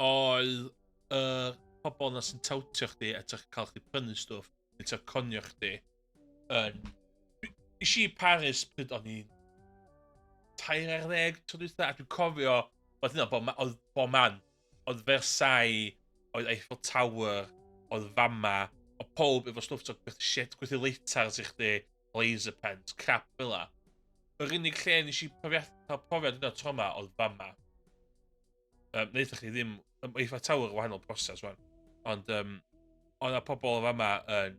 Speaker 1: oedd y pobl na sy'n tawtio chdi a ti'n cael chdi prynu stwff, neu ti'n conio chdi yn... Nes i Paris pryd o'n i'n 13 tro dwytha, a dwi'n cofio, oedd hynna, oedd bob man, oedd Versailles, oedd Eiffel Tower, oedd fama, oedd pob efo stwff, so gwerthu shit, gwerthu leitars i chdi, laser pens, crap fel la. Yr unig lle nes i profiad, cael profiad yna tro yma oedd fama. Wnaethoch chi ddim, Eiffel Tower wahanol broses wan, ond oedd 'na pobl o fama yn...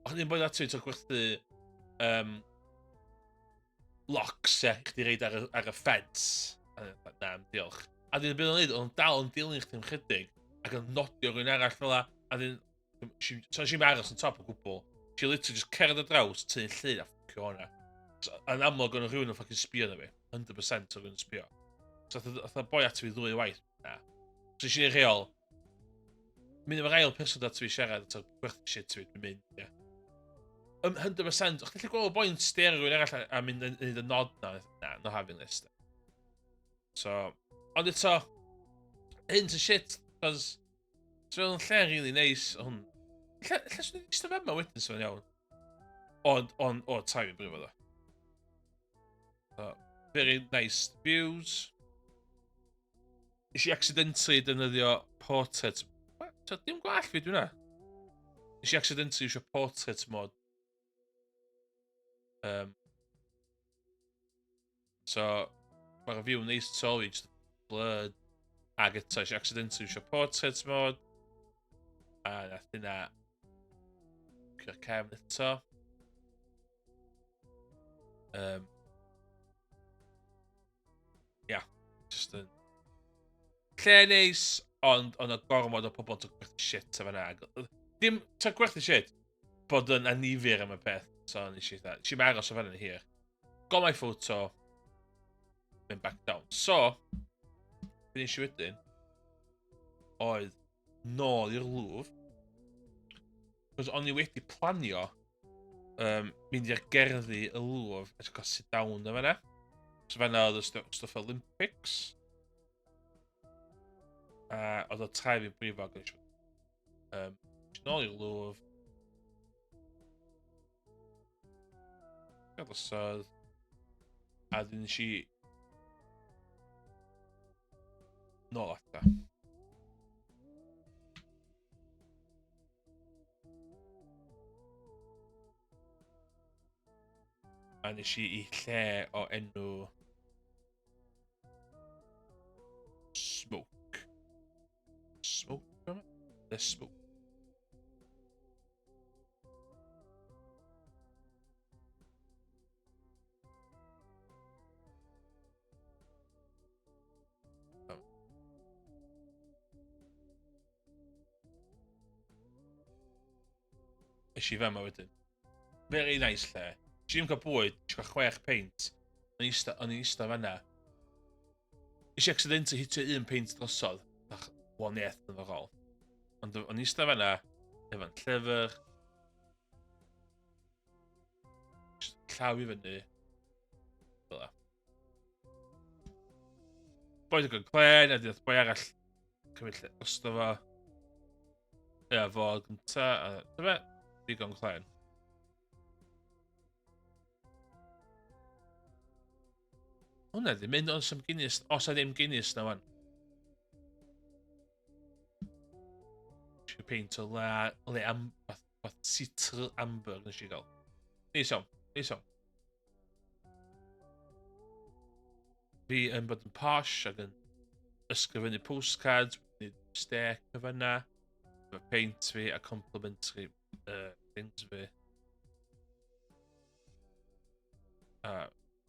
Speaker 1: O'ch chi'n bod ati ti'n gwerthu locks, ie, chdi reid ar y ffens. Na, diolch. A dyn beth o'n neud, o'n dal yn dilyn chdi am chydig, ac yn nodio rhywun arall fel la, a dyn, so nes i'n aros yn top o gwbl. She literally just cerdded ar draws, tynnu llun a ffucio hwnna. So, yn amlwg o'n rhywun yn fucking sbio na fi. 100% o'n rhywun yn sbio. So, oedd boi at fi ddwy waith. Na. So, nes i'n rheol, mynd efo'r ail person at fi siarad, so, gwerthu shit fi, dwi'n mynd, ie. Yeah. 100%, o'ch ti'n gweld boi'n stare rhywun arall a mynd yn y nod na, na, no having this. So, ond eto, hyn sy'n shit, cos, so o'n lle really nice, ond, lle, lle swn i'n eistedd yma wedyn, so'n iawn. Ond, ond, o, tai fi'n brifo ddo. So, very nice views. Nes i accidentally defnyddio portrait... So, dim gwall fi, dwi'n na. Nes i accidentally iwsio portrait mode. So, mae'r view neis tu ôl i, just blurred. Ag eto, nes i accidentally iwsio portrait mode. A nath hynna... Cio'r cefn eto. Ia, just yn... Lle neis, ond ond y gormod o pobl yn gwerthu shit efo na. Dim, ti'n gwerthu shit, bod yn anifir am y peth. So, nes i dda, nes i'n aros o fan yn hir. Got my photo, went back down. So, be nes i wedyn, oedd nôl i'r Louvre. Cos o'n i wedi planio mynd i'r gerddi y Louvre a cael sit down yn fanna. So fanna oedd y stwff Olympics. A oedd o trai fi brifo ac o'n nôl i'r Louvre. Gadosodd. A dyn nes i nôl ata. A nes i i lle o enw Smoke. Smoke? The Smoke. Es i fama wedyn. Very nice lle. Nes i ddim cael bwyd, nes i cael 6 peint. O'n i'n eista fanna. Nes i accidentally hitio un peint drosodd. Ach, one eighth yn fy rôl. Ond o'n i'n eista fanna, efo'n llyfr. Just llaw i fyny. Fel 'a. Boi digon clen, a diodd boi arall cymryd lle drosto fo. Ie, fo gynta, a dyma, digon clen. Hwna ddim mynd os am Guinness, os a ddim Guinness na wan. Eisiau peint o la, le am, fath citr amber nes i gael. Neis iawn, neis iawn. Fi yn bod yn posh ac yn ysgrifennu postcards, wneud mistake o fanna, efo paint fi a complimentary things fi. A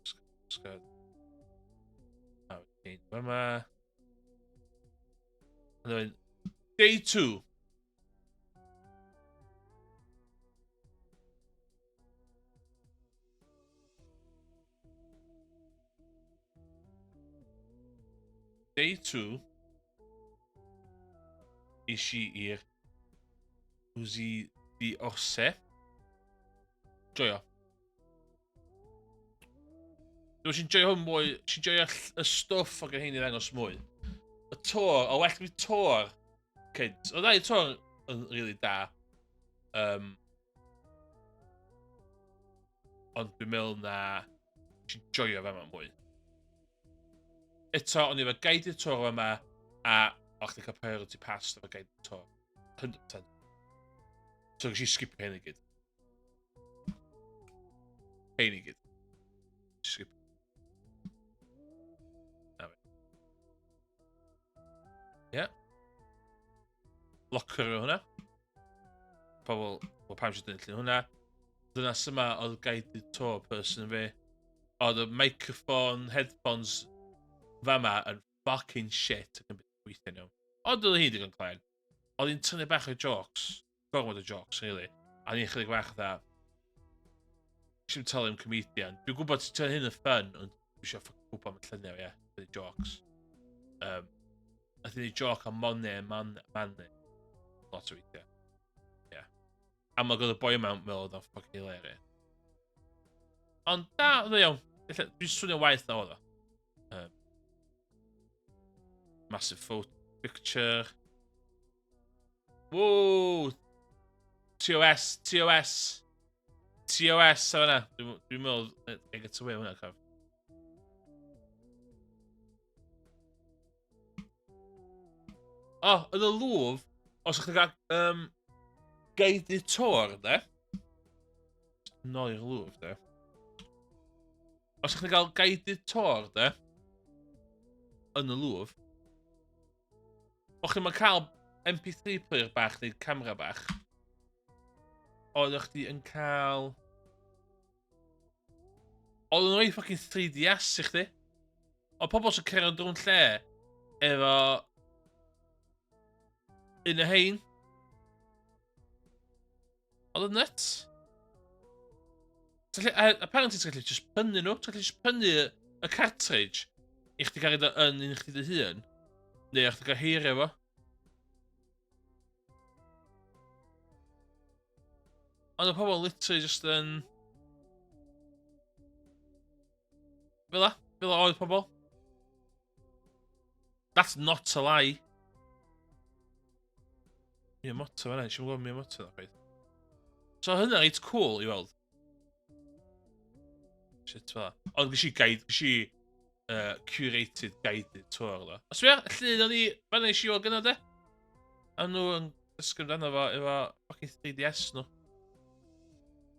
Speaker 1: postcard. A wedyn fama. And then day 2. Day 2 es i i'r Musée d'Orsay. Joio. Dwi'n si'n joio hwn mwy, si'n joio y stwff o gen hyn i ddangos mwy. Y tor, o well fi tor cynt. O ddau tor yn really da. Um, ond dwi'n meddwl na si'n joio fe yma mwy. Eto, o'n i efo guided tour yma, a o'ch chi'n cael priority pass efo guided tour. 100%. So, nes i skipio hyn i gyd. Hein i gyd. Skip. Na fe. Ie. Yeah. Locker yw hwnna. Pobl, wel pam eisiau dynnu llun hwnna. Dyna syma oedd guided tour person fi. Oedd y microphone, headphones fama yn fucking shit ac yn gweithio nhw. Ond oedd hi'n digon clen. Oedd hi'n tynnu bach o jokes. Gormod o jokes, really. A ni'n chydig bach dda. Eisiau talu am comedian. Dwi'n gwybod ti'n tynnu hyn yn fun, ond dwi eisiau ffocin gwybod am y lluniau, ie. Yeah. Jokes. Um, a ti'n joke am Monet, Man, Mane. Lot o weithiau. Ie. Yeah. A mae gyda boi yma meddwl oedd o'n ffocin hilarious. Ond da, oedd o iawn. Dwi'n swnio waith na oedd o. Um, massive photo picture. Woo! TOS, TOS. TOS, a fyna. Dwi'n dwi meddwl, I get away hwnna, caf. O, oh, yn y Louvre, os ydych chi'n cael um, guided tour, de. Nôl i'r Louvre, de. Os ydych chi'n cael guided tour, de, yn y Louvre, o'ch chi'n cael MP3 player bach neu camera bach, oeddech chdi yn cael... Oedd nhw'n rhoi fucking 3DS i chdi. Oedd pobl sy'n cerdded drwy'n lle efo un o hein. Oedd yn nuts. Apparently ti'n gallu just prynu nhw. Ti'n gallu just prynu y cartridge i chdi gael yn un chdi dy hun. Neu i chdi gael heirio fo. Ond y pobl literally just yn... Fel la, fel la oedd pobl. That's not a lie. Miyamoto fan'na, eisiau gweld Miyamoto na chwaith. So hynna reit cool i weld. Shit fel Ond gysi guide, gysi uh, curated guided tour ddo. Os fi, llun o'n i, fan'na eisiau weld gyna de. A nhw yn dysgu amdano fo efo fucking 3DS nhw.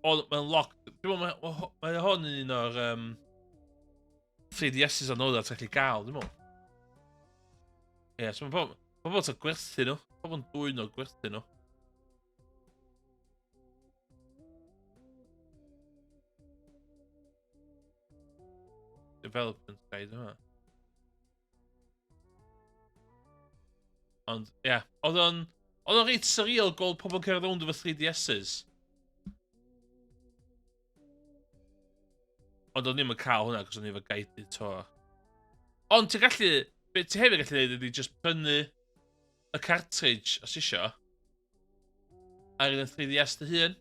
Speaker 1: Ond mae'n lock. Dwi'n meddwl, mae, mae hwn yn un o'r um, 3DSs o'n oedd ti'n gallu gael, dwi'n meddwl. Ie, yeah, so mae pobl, pobl yn gwerthu nhw. Pobl yn dwyn nhw gwerthu nhw. Development guide yma. Ond, ie, yeah, oedd o'n... Oedd o'n reit surreal gweld pobl yn cerdded rownd efo 3DSs. Ond o'n i'm yn cael hwnna, cos o'n i efo guided tour. Ond ti'n gallu... Be ti hefyd gallu neud ydy just prynu y cartridge, os isio, ar un 3DS dy hun,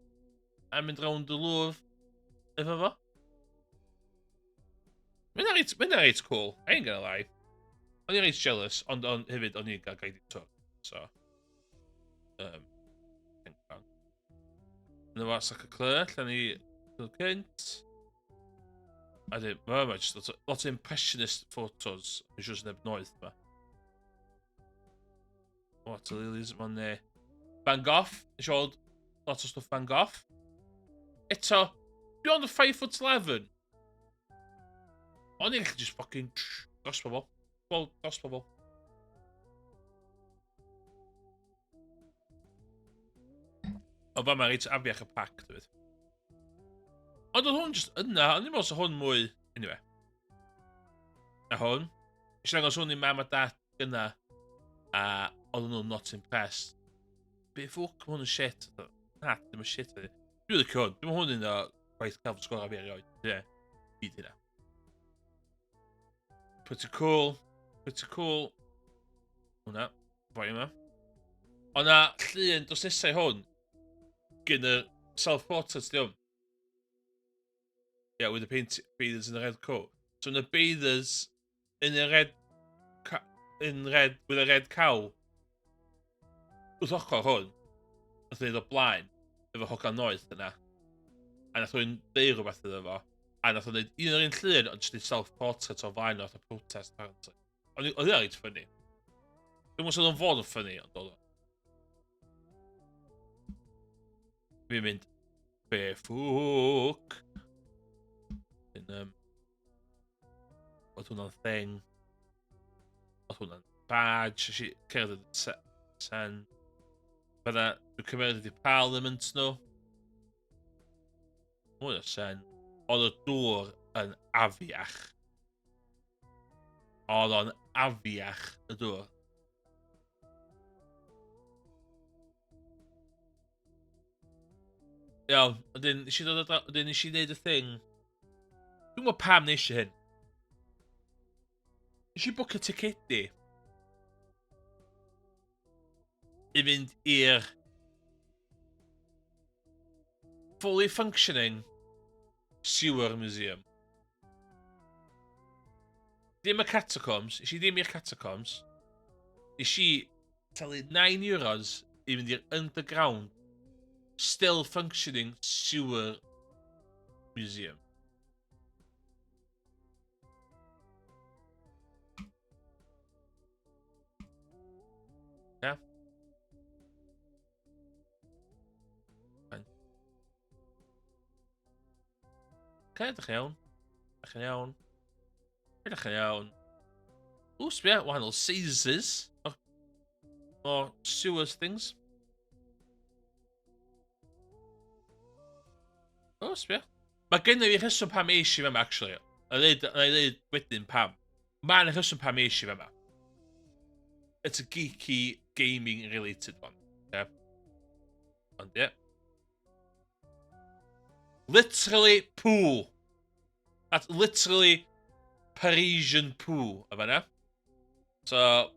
Speaker 1: a mynd rownd y Louvre efo fo. Mae'n reit, mae'n reit cool, I ain't gonna lie. O'n i'n reit jealous, ond on, hefyd o'n i'n gael guided tour. So, um, Yna fo, Sacre Cleur, lle ni ddod cynt. A dyn, mae yma just lot o, lot o impressionist photos. Dwi'n siŵr sy'n neb noeth yma. Water lilies, mae'n ne. Van Gogh, nes i weld lot o stwff Van Gogh. Eto, dwi ond 5 foot 11. O'n i'n gallu just fucking dros pobl. Gweld dros pobl. O fa mae reit afiach y pac, dweud. Ond oedd hwn just yna, ond i'n meddwl sa hwn mwy... Anyway. A hwn. Eisiau dangos hwn i mam a dad gyna, a oedden nhw'n not impressed. Be ffwc, mae hwn yn shit. Na, ddim yn shit. Dwi'n licio hwn. Dwi'n hwn un o gwaith celf sgorau fi erioed. Ie, yeah. Byd hynna. Pretty cool. Pretty cool. Hwna. Boi yma. Ond na llun dos nesau hwn gyn y self-portrait di hwn. Yeah, with the paint painters in the red coat. So yn y bathers in a red in red with a red cow wrth ochr hwn, nath o'n o blaen, efo hogan noeth yna. A nath o'n deud rhywbeth iddo fo. A nath o'n neud un o'r un llun, ond jyst self-portrait o flaen o, protest apparently. Ond oedd hynna reit ffynnu. Dwi'n meddwl oedd o'n fod yn ffynnu, ond oedd o. Fi'n mynd, be ffwc? Yn, um, oedd hwnna'n thing. Oedd hwnna'n badge. Nes i cerdded y sen. Fydda, dwi'n cymryd ydi parliament nhw. Mwy o sen. Oedd y dŵr yn afiach. Oedd o'n afiach y dŵr. Iawn, wedyn nes i ddod o wedyn nes i wneud y thing. Dwi'n gwybod pam nes i hyn. Nes i bwcio ticedi i fynd i'r fully functioning sewer museum. Ddim y catacombs, nes i ddim i'r catacombs. Nes i talu 9 euros i fynd i'r underground still functioning sewer museum. Yeah. Fine. Okay, ydych chi'n iawn. Ydych chi'n iawn. Ydych chi'n iawn. Ww, sbia, wahanol sizes. O, o sewers things. O, sbia. Mae gen i fi rheswm pam eis i fama, actually. Na i ddeud wedyn pam. Mae yna rheswm pam eis i fama. It's a geeky gaming related one. Yeah. Ond ie. Yeah. Literally poo. That's literally Parisian poo. A fanna. So,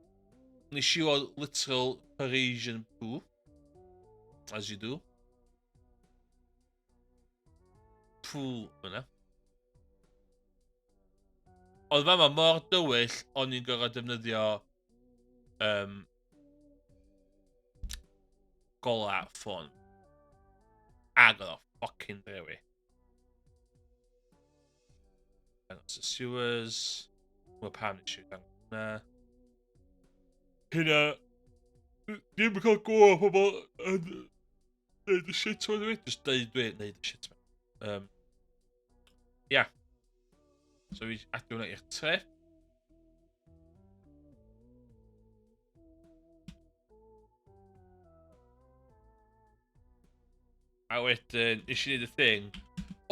Speaker 1: nes i weld literal Parisian poo. As you do. Poo fyna. Oedd fama mor dywyll, o'n i'n gorfod defnyddio um, gola ffôn. Ac oedd o ffocin drewi. Dangos y sewers. Wel, pam nes i dangos hwnna. Hynna... Ddim yn cael go o pobl yn neud y shit o'n dwi. Just deud dwi, neud y shit ma. Um, ia. So fi adio hwnna i'r trip. A wedyn, nes i wneud y thing.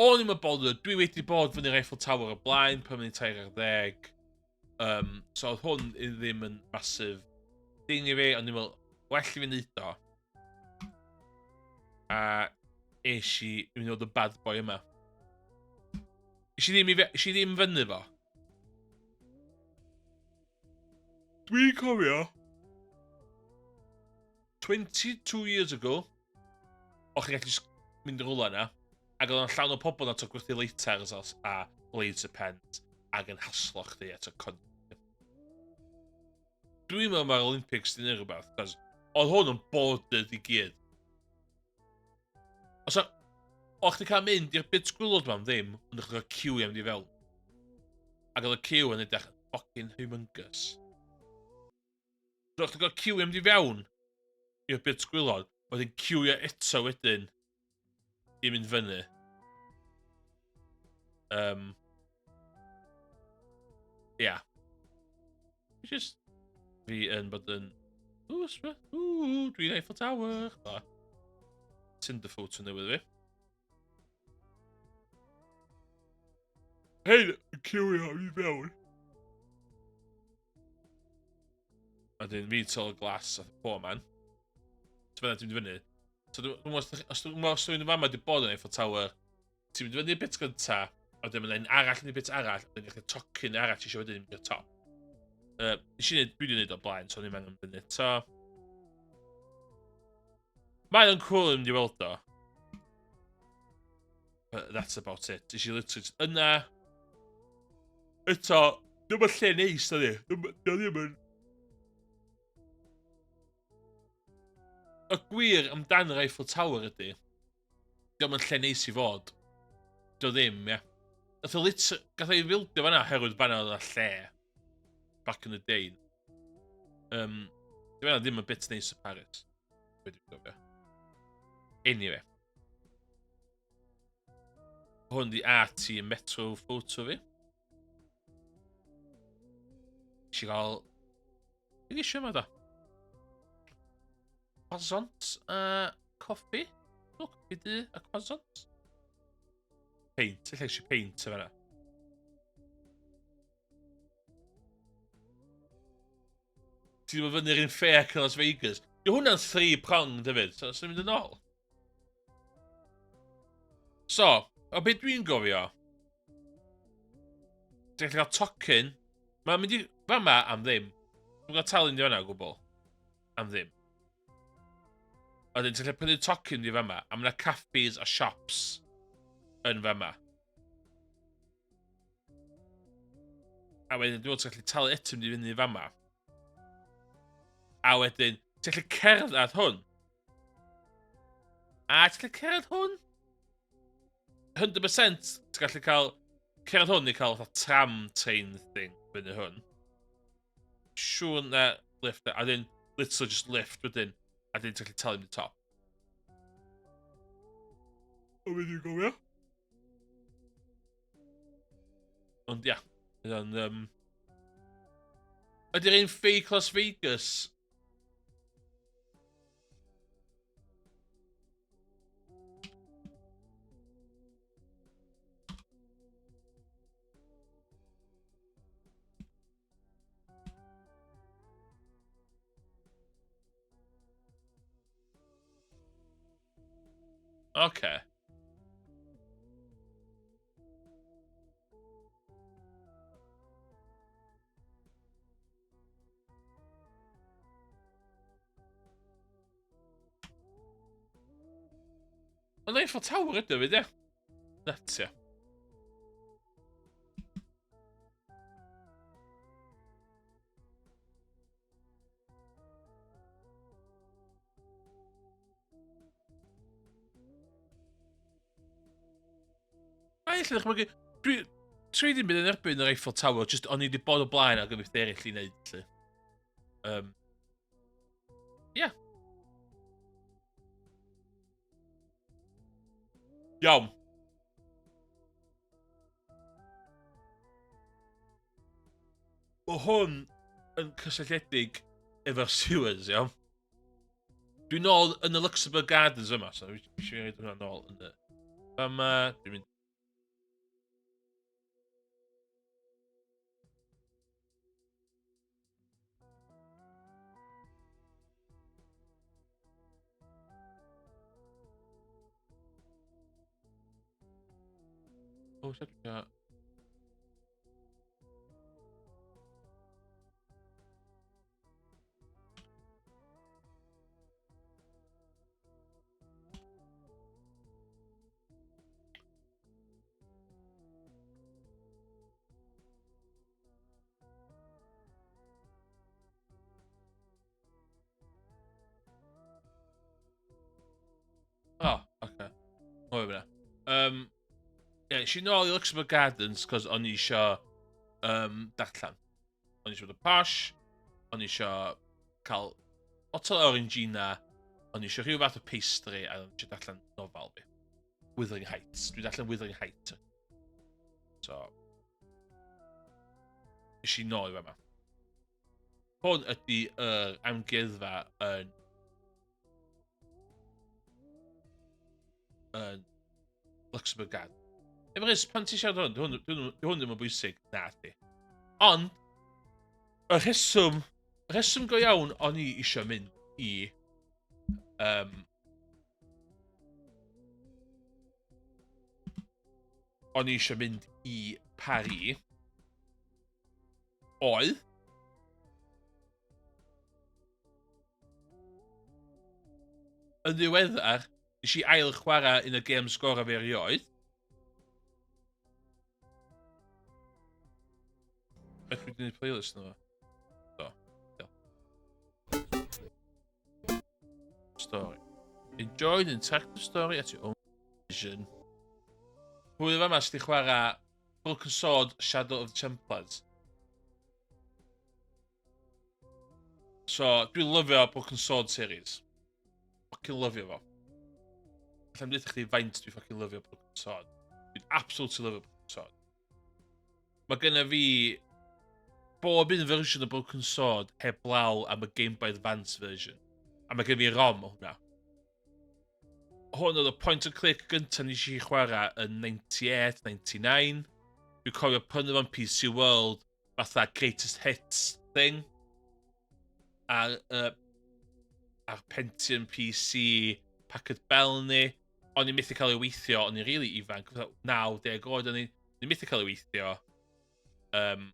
Speaker 1: O'n i'm yn bothered, dwi wedi bod fyny'r Eiffel Tower o blaen pan o'n i'n 13. Um, so oedd hwn i ddim yn massive thing i fi, ond i'n meddwl, well i fi wneud o. A es i i fynd y bad boy yma. Nes i ddim, i, nes i ddim fyny fo. Dwi'n cofio 22 years ago, o'ch chi'n gallu mynd i rwla yna, ac oedd o'n llawn o pobl na to gwerthu lighters a laser pens, ac yn haslo chdi eto con... Dwi'n meddwl mae'r Olympics di neud rhywbeth, cos oedd hwn yn bordered i gyd. Os o'ch chdi cael mynd i'r bit gwylod ma am ddim, ond o'ch chi'n cael ciw i am di fewn. Ac oedd y ciw yn edrych fucking humongous. So o'ch chi'n cael ciw i am di fewn i'r bit gwylod, wedyn ciwio eto wedyn i mynd fyny. Um, yeah. Just fi yn bod yn... Ww, sbio. Ww, dwi'n Eiffel Tower. Ba. Tinder photo newydd fi. Hei, ciwio i fewn. A dyn fi tol glas a poor man. So fyna ti'n mynd fyny. So dwi'n gwybod os dwi'n gwybod os dwi'n fama di bod yn Eiffel Tower, ti'n mynd fyny bit gynta, a wedyn mae'n un arall yn y bit arall, a wedyn gallu tocyn arall ti eisiau wedyn mynd i'r top. Uh, nes i wneud, dwi wedi gwneud o blaen, so o'n i'n angen fyny eto. Mae o'n cool yn mynd i weld o. But that's about it. Nes i literally just yna. Eto, dwi'n yn lle neis, ydy. Dwi'n ddim yn... Y gwir amdan yr Eiffel Tower ydy, diolch yn lle neis i fod. Dio ddim, ie. Gath o lit... Gath o'i fildio fanna oherwydd fanna oedd y lle. Back in the day. Um, Di fanna ddim yn bit neis o Paris. Be dwi'n gofio. Anyway. Hwn di AT Metro photo fi. Nes i gael... Be eisiau yma da? Croissant a coffi? O, coffi du a croissant? Peint, ella eisiau peint efo yna. Ti ddim yn fyny'r un fake yn Las Vegas. Di hwnna'n three-pronged hefyd, so sy'n mynd yn ôl. So, o beth dwi'n gofio, ti'n gallu cael tocyn, mae'n mynd i fama am ddim. Dwi'n cael talu yn fanna o gwbl. Am ddim. A wedyn ti'n gallu prynu tocyn di fama, a mae yna caffis a shops yn fama. A wedyn dwi'n meddwl ti'n gallu talu eto mynd i fyny fama. A wedyn, ti'n gallu cerdded hwn. A ti'n gallu cerdded hwn? 100% ti'n gallu cael cerdded hwn i cael fatha tram train thing fyny hwn. Siŵr na lift, a wedyn literally just lift wedyn, a wedyn ti'n gallu talu mynd i top. O, fe dwi'n gofio? Ond ia, yna'n... Um, ydy'r un fake Las Vegas? Oce. Ond Eiffel Tower ydy o fyd, ie? Nuts, ie. A ella ddechmygu, dwi, tri ddim byd yn erbyn yr Eiffel Tower, just o'n i wedi bod o blaen ac yn beth eraill i wneud, lle. Um, yeah. Iawn. Mae hwn yn cysylltiedig efo'r sewers, iawn. Dwi'n nôl yn y Luxembourg Gardens yma, so fi eisiau gwneud hwnna nôl yn y... Yma, dwi'n mynd... Oh, shit, yeah. Oh, okay. O, fyna. Um, yeah, nes i nôl i Luxembourg Gardens, cos o'n i isio um, darllen. O'n i eisiau bod yn posh, o'n i eisiau cael botol o Orangina, o'n i eisiau rhyw fath o pastry, a o'n i eisiau darllen nofel fi. Wuthering Heights. Dwi'n darllen Wuthering Heights. So, nes i nôl i fama. Hwn ydy yr amgueddfa yn yn Luxembourg Gard. Emrys, pan ti'n siarad hwn, hwn, hwn, hwn ddim yn bwysig. Na, di. Ond, y rheswm, y rheswm go iawn o'n i eisiau mynd i um, o'n i eisiau mynd i Paris oedd Yn ddiweddar, nes i ail chwarae un o games gorau fi erioed. Beth dwi wedi gwneud playlist yna fo? Do. Story. Enjoy the interactive story at your own vision. Pwy yma sydd wedi chwarae Broken Sword Shadow of the Templars? So, dwi'n lyfio Broken Sword series. Fucking lyfio fo. Allai'm deutha chdi faint dwi'n fucking lyfio Broken Sword. Dwi'n absolutely lyfio Broken Sword. Mae genna fi bob un fersiwn o Broken Sword heblaw am y Game Boy Advance version. A mae gen fi ROM o hwnna. Hwn oedd y point and click gyntaf nes i chwarae yn 98, 99. Dwi'n cofio prynu fo'n PC World fatha greatest hits thing. Ar, ar Pentium PC, Packard Bell ni. O'n i'n methu cael ei weithio, o'n i'n rili really ifanc, fatha 90 oed o'n i'n methu cael ei weithio. Um,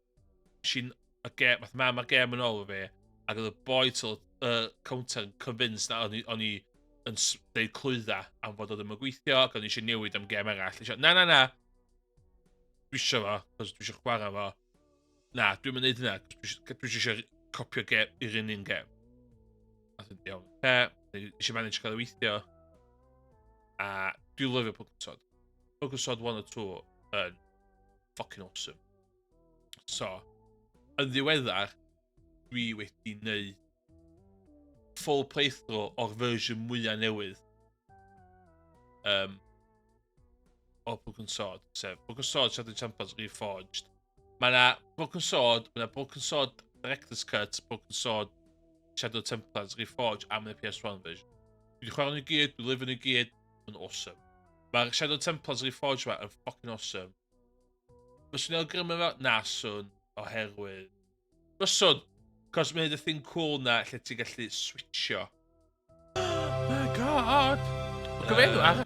Speaker 1: Si'n, y gem, fath mam a'r gem yn ôl fi, ac oedd y boi till counter yn convinced na o'n i, o'n i yn deud clwydda am fod o ddim yn gweithio, ac o'n i eisiau newid am gem arall. Eisiau, na, na, na, dwi eisiau fo, cos dwi eisiau chwarae fo. Na, dwi'n mynd neud hynna, dwi eisiau copio gem i'r un un gem. A dwi'n iawn. Pe, eisiau manage cael ei weithio. A dwi'n lyfio Pokemon Sword. Pokemon Sword 1 a 2 yn fucking awesome. So, yn ddiweddar, dwi wedi wneud full playthrough o'r fersiwn mwyaf newydd o Broken Sword, sef Broken Sword Shadow Champions Reforged. Mae yna Broken Sword, mae yna Broken Sword Director's Cut, Broken Sword Shadow Templars Reforged, a mae yna PS1 version. Dwi wedi chwarae nhw i gyd, dwi'n lyfio nhw i gyd, yn awesome. Mae'r Shadow Templars Reforged yma yn fucking awesome. Fyswn i'n awgrymu fo? Na, swn, oherwydd... Fyswn! Cos mae'n y thing cool na lle ti'n gallu switcho. Oh my god! Mae gyfenw ar...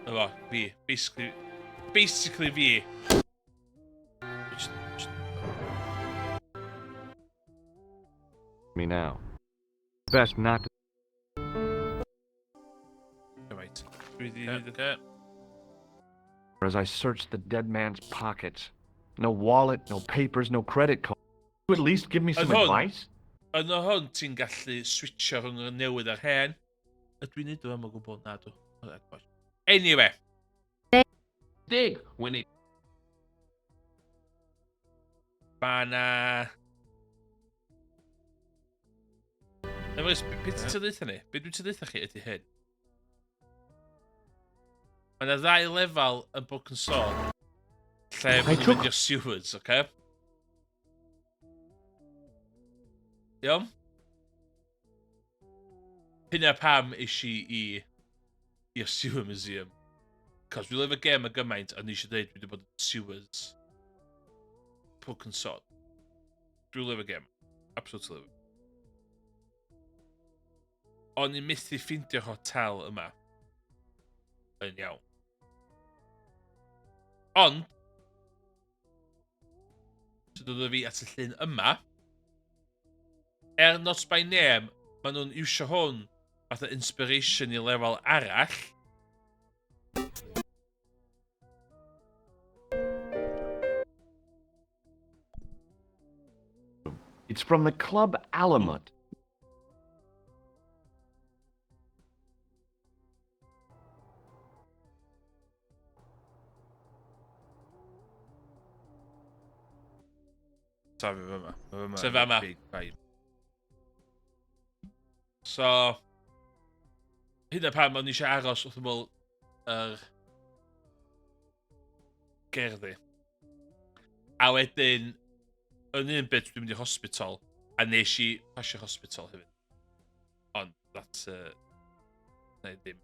Speaker 1: Na fo, fi. Basically... Basically fi.
Speaker 2: Me now. Best not to...
Speaker 1: Right. Dwi wedi neud y...
Speaker 2: As I searched the dead man's pockets. No wallet, no papers, no credit card. You at least give me some
Speaker 1: Yn hwn,
Speaker 2: advice?
Speaker 1: Yn o hwn, ti'n gallu switcho rhwng y newydd a'r hen. Ydw i'n neud o am o gwbl? Na, dw. Anyway.
Speaker 3: Dig when it...
Speaker 1: Mae na... Efo, beth ti'n dweud ni? Be dwi'n dweud chi ydy hyn. Mae yna ddau lefel yn Broken Sword lle maen nhw'n mynd i'r sewers, oce? Okay? Iawn? Hynna pam eisiau i i'r Sewer Museum. Cos dwi'n lyfio gêm y gymaint a ni eisiau dweud dwi wedi bod yn sewers. Broken Sword. Dwi'n lyfio gêm. Absolutely lyfio. O'n i'n methu ffeindio'r hotel yma. Yn iawn. Ond, sy'n dod o fi at y llun yma, er not by name, maen nhw'n iwsio hwn fatha inspiration i lefel arall.
Speaker 2: It's from the Club Alamut.
Speaker 4: Sef yma.
Speaker 1: Sef yma.
Speaker 4: Big vibe.
Speaker 1: So, hynna pam o'n i eisiau aros wrth ymwyl yr gerddi. A wedyn, yn un bit, dwi'n mynd i hospital, a nes i pasio hospital hefyd. Ond, that's... neu ddim.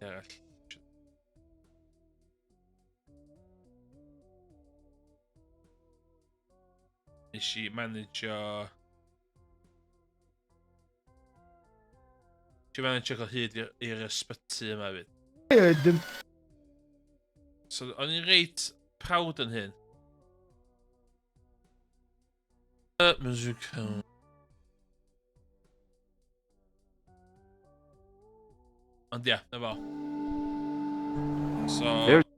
Speaker 1: Arall. Nes i managio... Nes i managio cael hyd i'r ysbyty yma hefyd. So, o'n i'n reit proud yn hyn. Music. Ond ia, na fo. So...
Speaker 2: There's...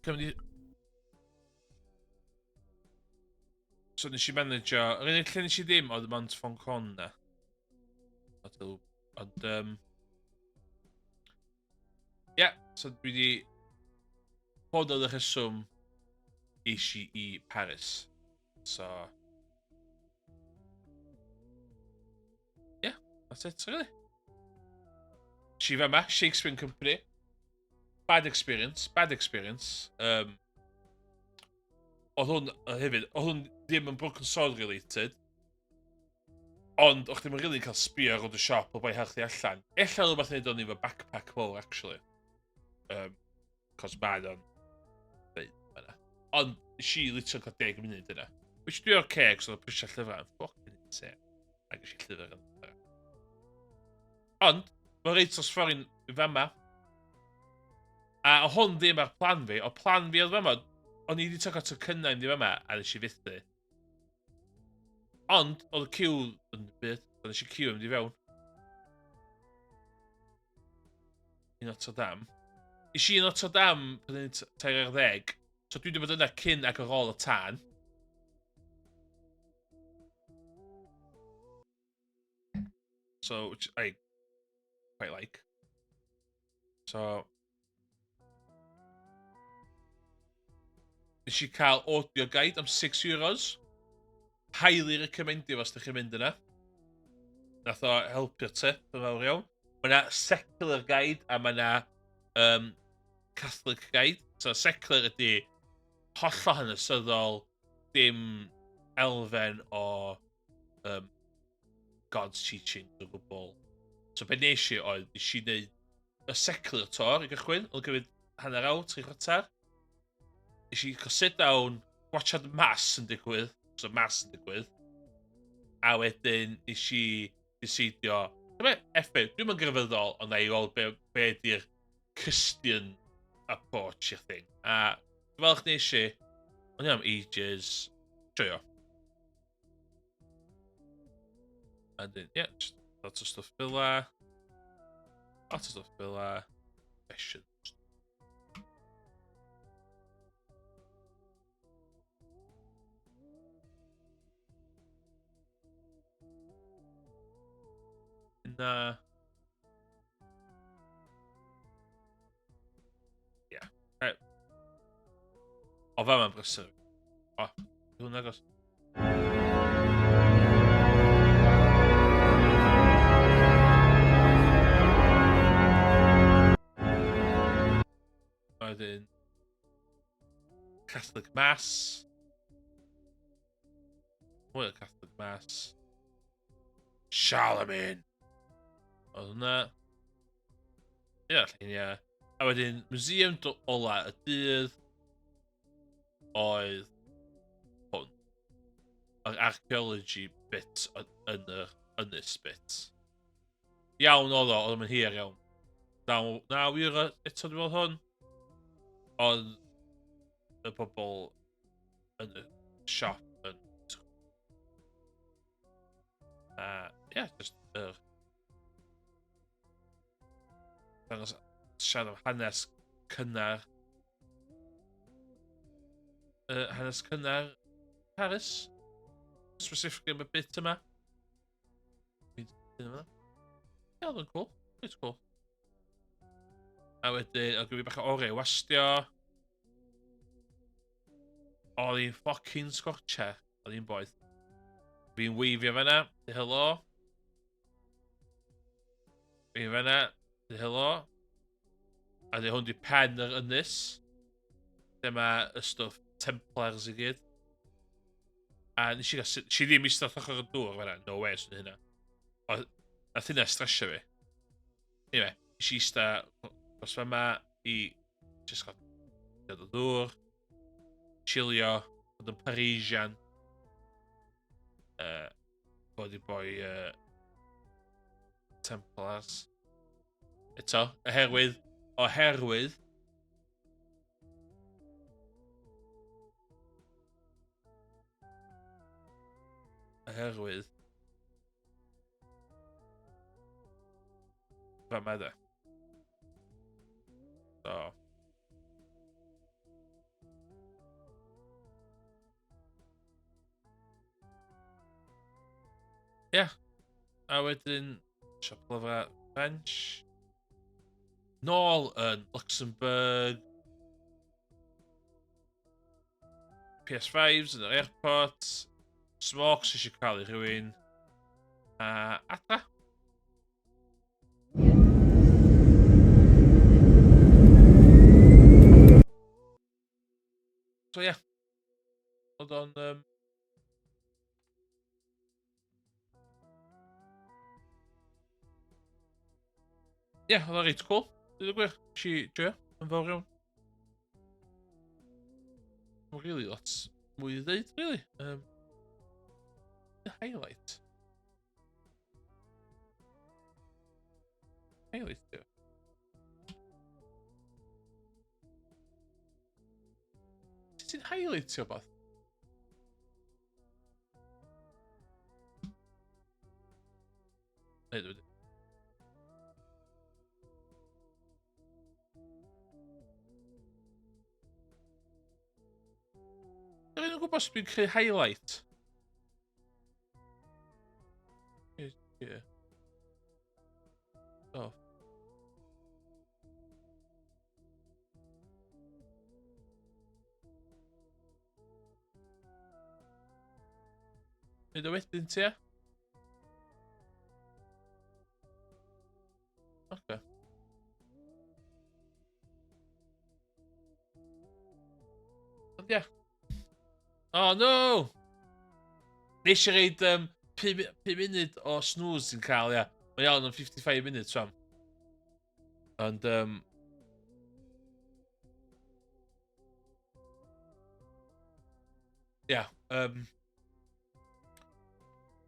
Speaker 1: Cymryd... So nes i managio... Yr unig lle nes i ddim oedd Mont Foncon na. Ond, Ie, yeah, so dwi wedi... Hwn oedd y rheswm eis i i Paris. So... Yeah, that's it, really. Si fama, Shakespeare and Company. Bad experience, bad experience. Oedd hwn hefyd, oedd hwn ddim yn Broken Sword related. Ond, o'ch ddim yn rili'n cael sbio ar y siop o bai hel chdi allan. Ella rhywbeth wneud o'n efo backpack mowr, actually. Cos mae o'n dweud yna. Ond, nes i literally cael 10 munud yna. Which dwi o'r okay, cos oedd y prisiau llyfrau yn fucking insane. A ges i llyfr yn yna. Ond, mae reit os ffordd i fama. A o hwn ddim ar plan fi. O plan fi oedd fama. O'n i wedi tocio tocynnau i fama, a nes i fethu. Ond, oedd y cyw yn byd, so nes i cyw yn mynd i fewn. I Notre Dame. Is i Notre Dame pan o'n 13, so dwi wedi bod yna cyn ac ar ôl y tân. So, which I quite like. So, nes i cael audio guide am 6 euros. Highly recommendio os ydych chi'n mynd yna. Nath o helpio ti, yn fawr iawn. Mae yna secular guide a mae yna Catholic guide. So secular ydy hollol hanesyddol, dim elfen o God's teaching o gwbl. So be nes i oedd, nes i wneud y secular tour i gychwyn, oedd gymryd hanner awr, tri chwarter. Nes i cael sit down, watchad mass yn digwydd, so mass yn digwydd. A wedyn nes i decidio, dyma F be, dwi'n mynd grefyddol, ond na i weld be, be di'r Christian approach i'r thing. A fel nes i, o'n i am ages, joio. And then, yeah, just lots of stuff fel la. Lots of stuff fel la. Sessions. Na. Yeah. Right. O, fe mae'n brysur. O, hwnna agos. Wedyn, Catholic Mass. Mwy o Catholic Mass. Charlemagne. Oedd hwnna. Ie, lluniau. A wedyn, museum ola y dydd oedd hwn. Yr archaeology bit yn yr ynys bit. Iawn oedd o, oedd o'n hir iawn. 9 euro eto dwi'n meddwl hwn. Ond y pobl yn y siop yn... A, ie, yeah, just yr... Dangos siarad am hanes cynnar. Hanes cynnar Paris. Specifically am y bit yma. Ie, oedd yn cool. It's cool. A wedyn, oedd gen fi bach o oriau wastio. Oedd hi'n fucking scorcher. Oedd hi'n boeth. Fi'n weifio fanna. Di helo. Fi'n fanna. Di helo. A di hwn di pen yr ynys. Dyma y stwff Templars i gyd. A nes i gael... Nes i ddim eistedd wrth ochr y dŵr fanna. No way, swn hynna. Oedd... Nath hynna stresio fi. Anyway, nes i eistedd dros fama i just gael dod o ddŵr, chillio, bod yn Parisian, bod i boi Templars. Eto, oherwydd, oherwydd, oherwydd, fama de. So. Ia. Yeah. A wedyn, siop lyfrau French. Nôl yn Luxembourg. PS5s yn yr airport. Smokes eisiau cael ei rhywun. A adra. So ie. Yeah. Oedd o'n... Ie, yeah, oedd o'n reit cool. Dweud y gwir, nes i joio yn fawr iawn. Mae'n really lot mwy i ddeud, really. The highlight. Highlight, yw. Sut ti'n highlightio beth? Neu dwi. Dwi'n yn gwybod sut dwi'n creu highlight. Ie. Oh. Neud o wedyn ti, ia? Oce. Ond ia. Oh no! Nes i reid 5 munud o snooze sy'n cael, ia. Mae iawn yn 55 minutes, rwan. Ond, ia,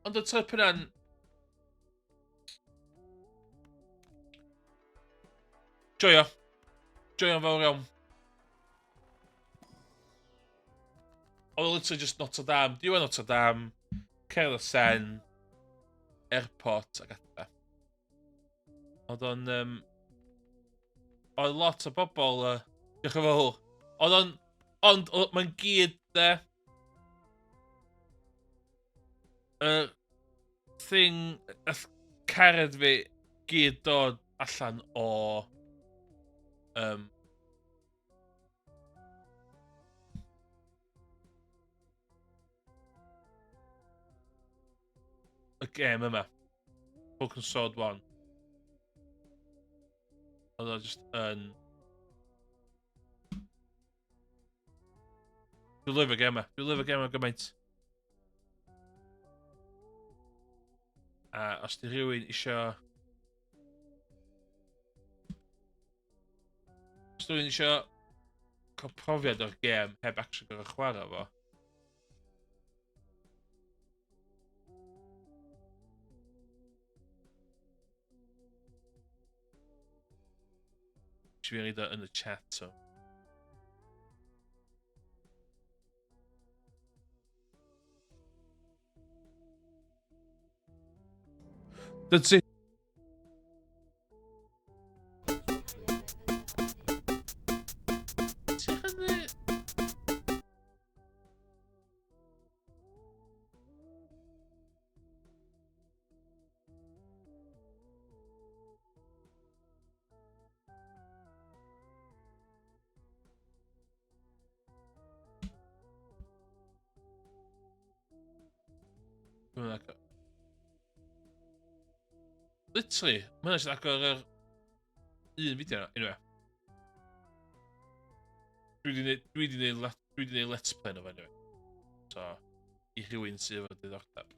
Speaker 1: ond y trip yna'n... Joio. Joio'n fawr iawn. Oedd o literally just Notre Dame, diwedd Notre Dame, cerdd y Sen, airport ac adra. Oedd o'n... Oedd lot o bobl... Diolch yn fawr. Oedd o'n... Ond mae'n gyd, de. Y thing... Y cared fi gyd dod allan o... Y gêm yma. Broken Sword 1. Oedd o just yn... Dwi'n lyfio gêm yma. Dwi'n lyfio gêm yma gymaint. A os di rhywun isio... Os dwi'n isio cael profiad o'r gêm heb actually gorfod chwarae fo. Nes i reid o yn y chat, so. That's it. Literally, mae hwnna jyst agor yr un fideo yna. Anyway. Dwi wedi neud, dwi wedi neud, dwi wedi neud let's play yna fo anyway. So, i rhywun sydd efo diddordeb.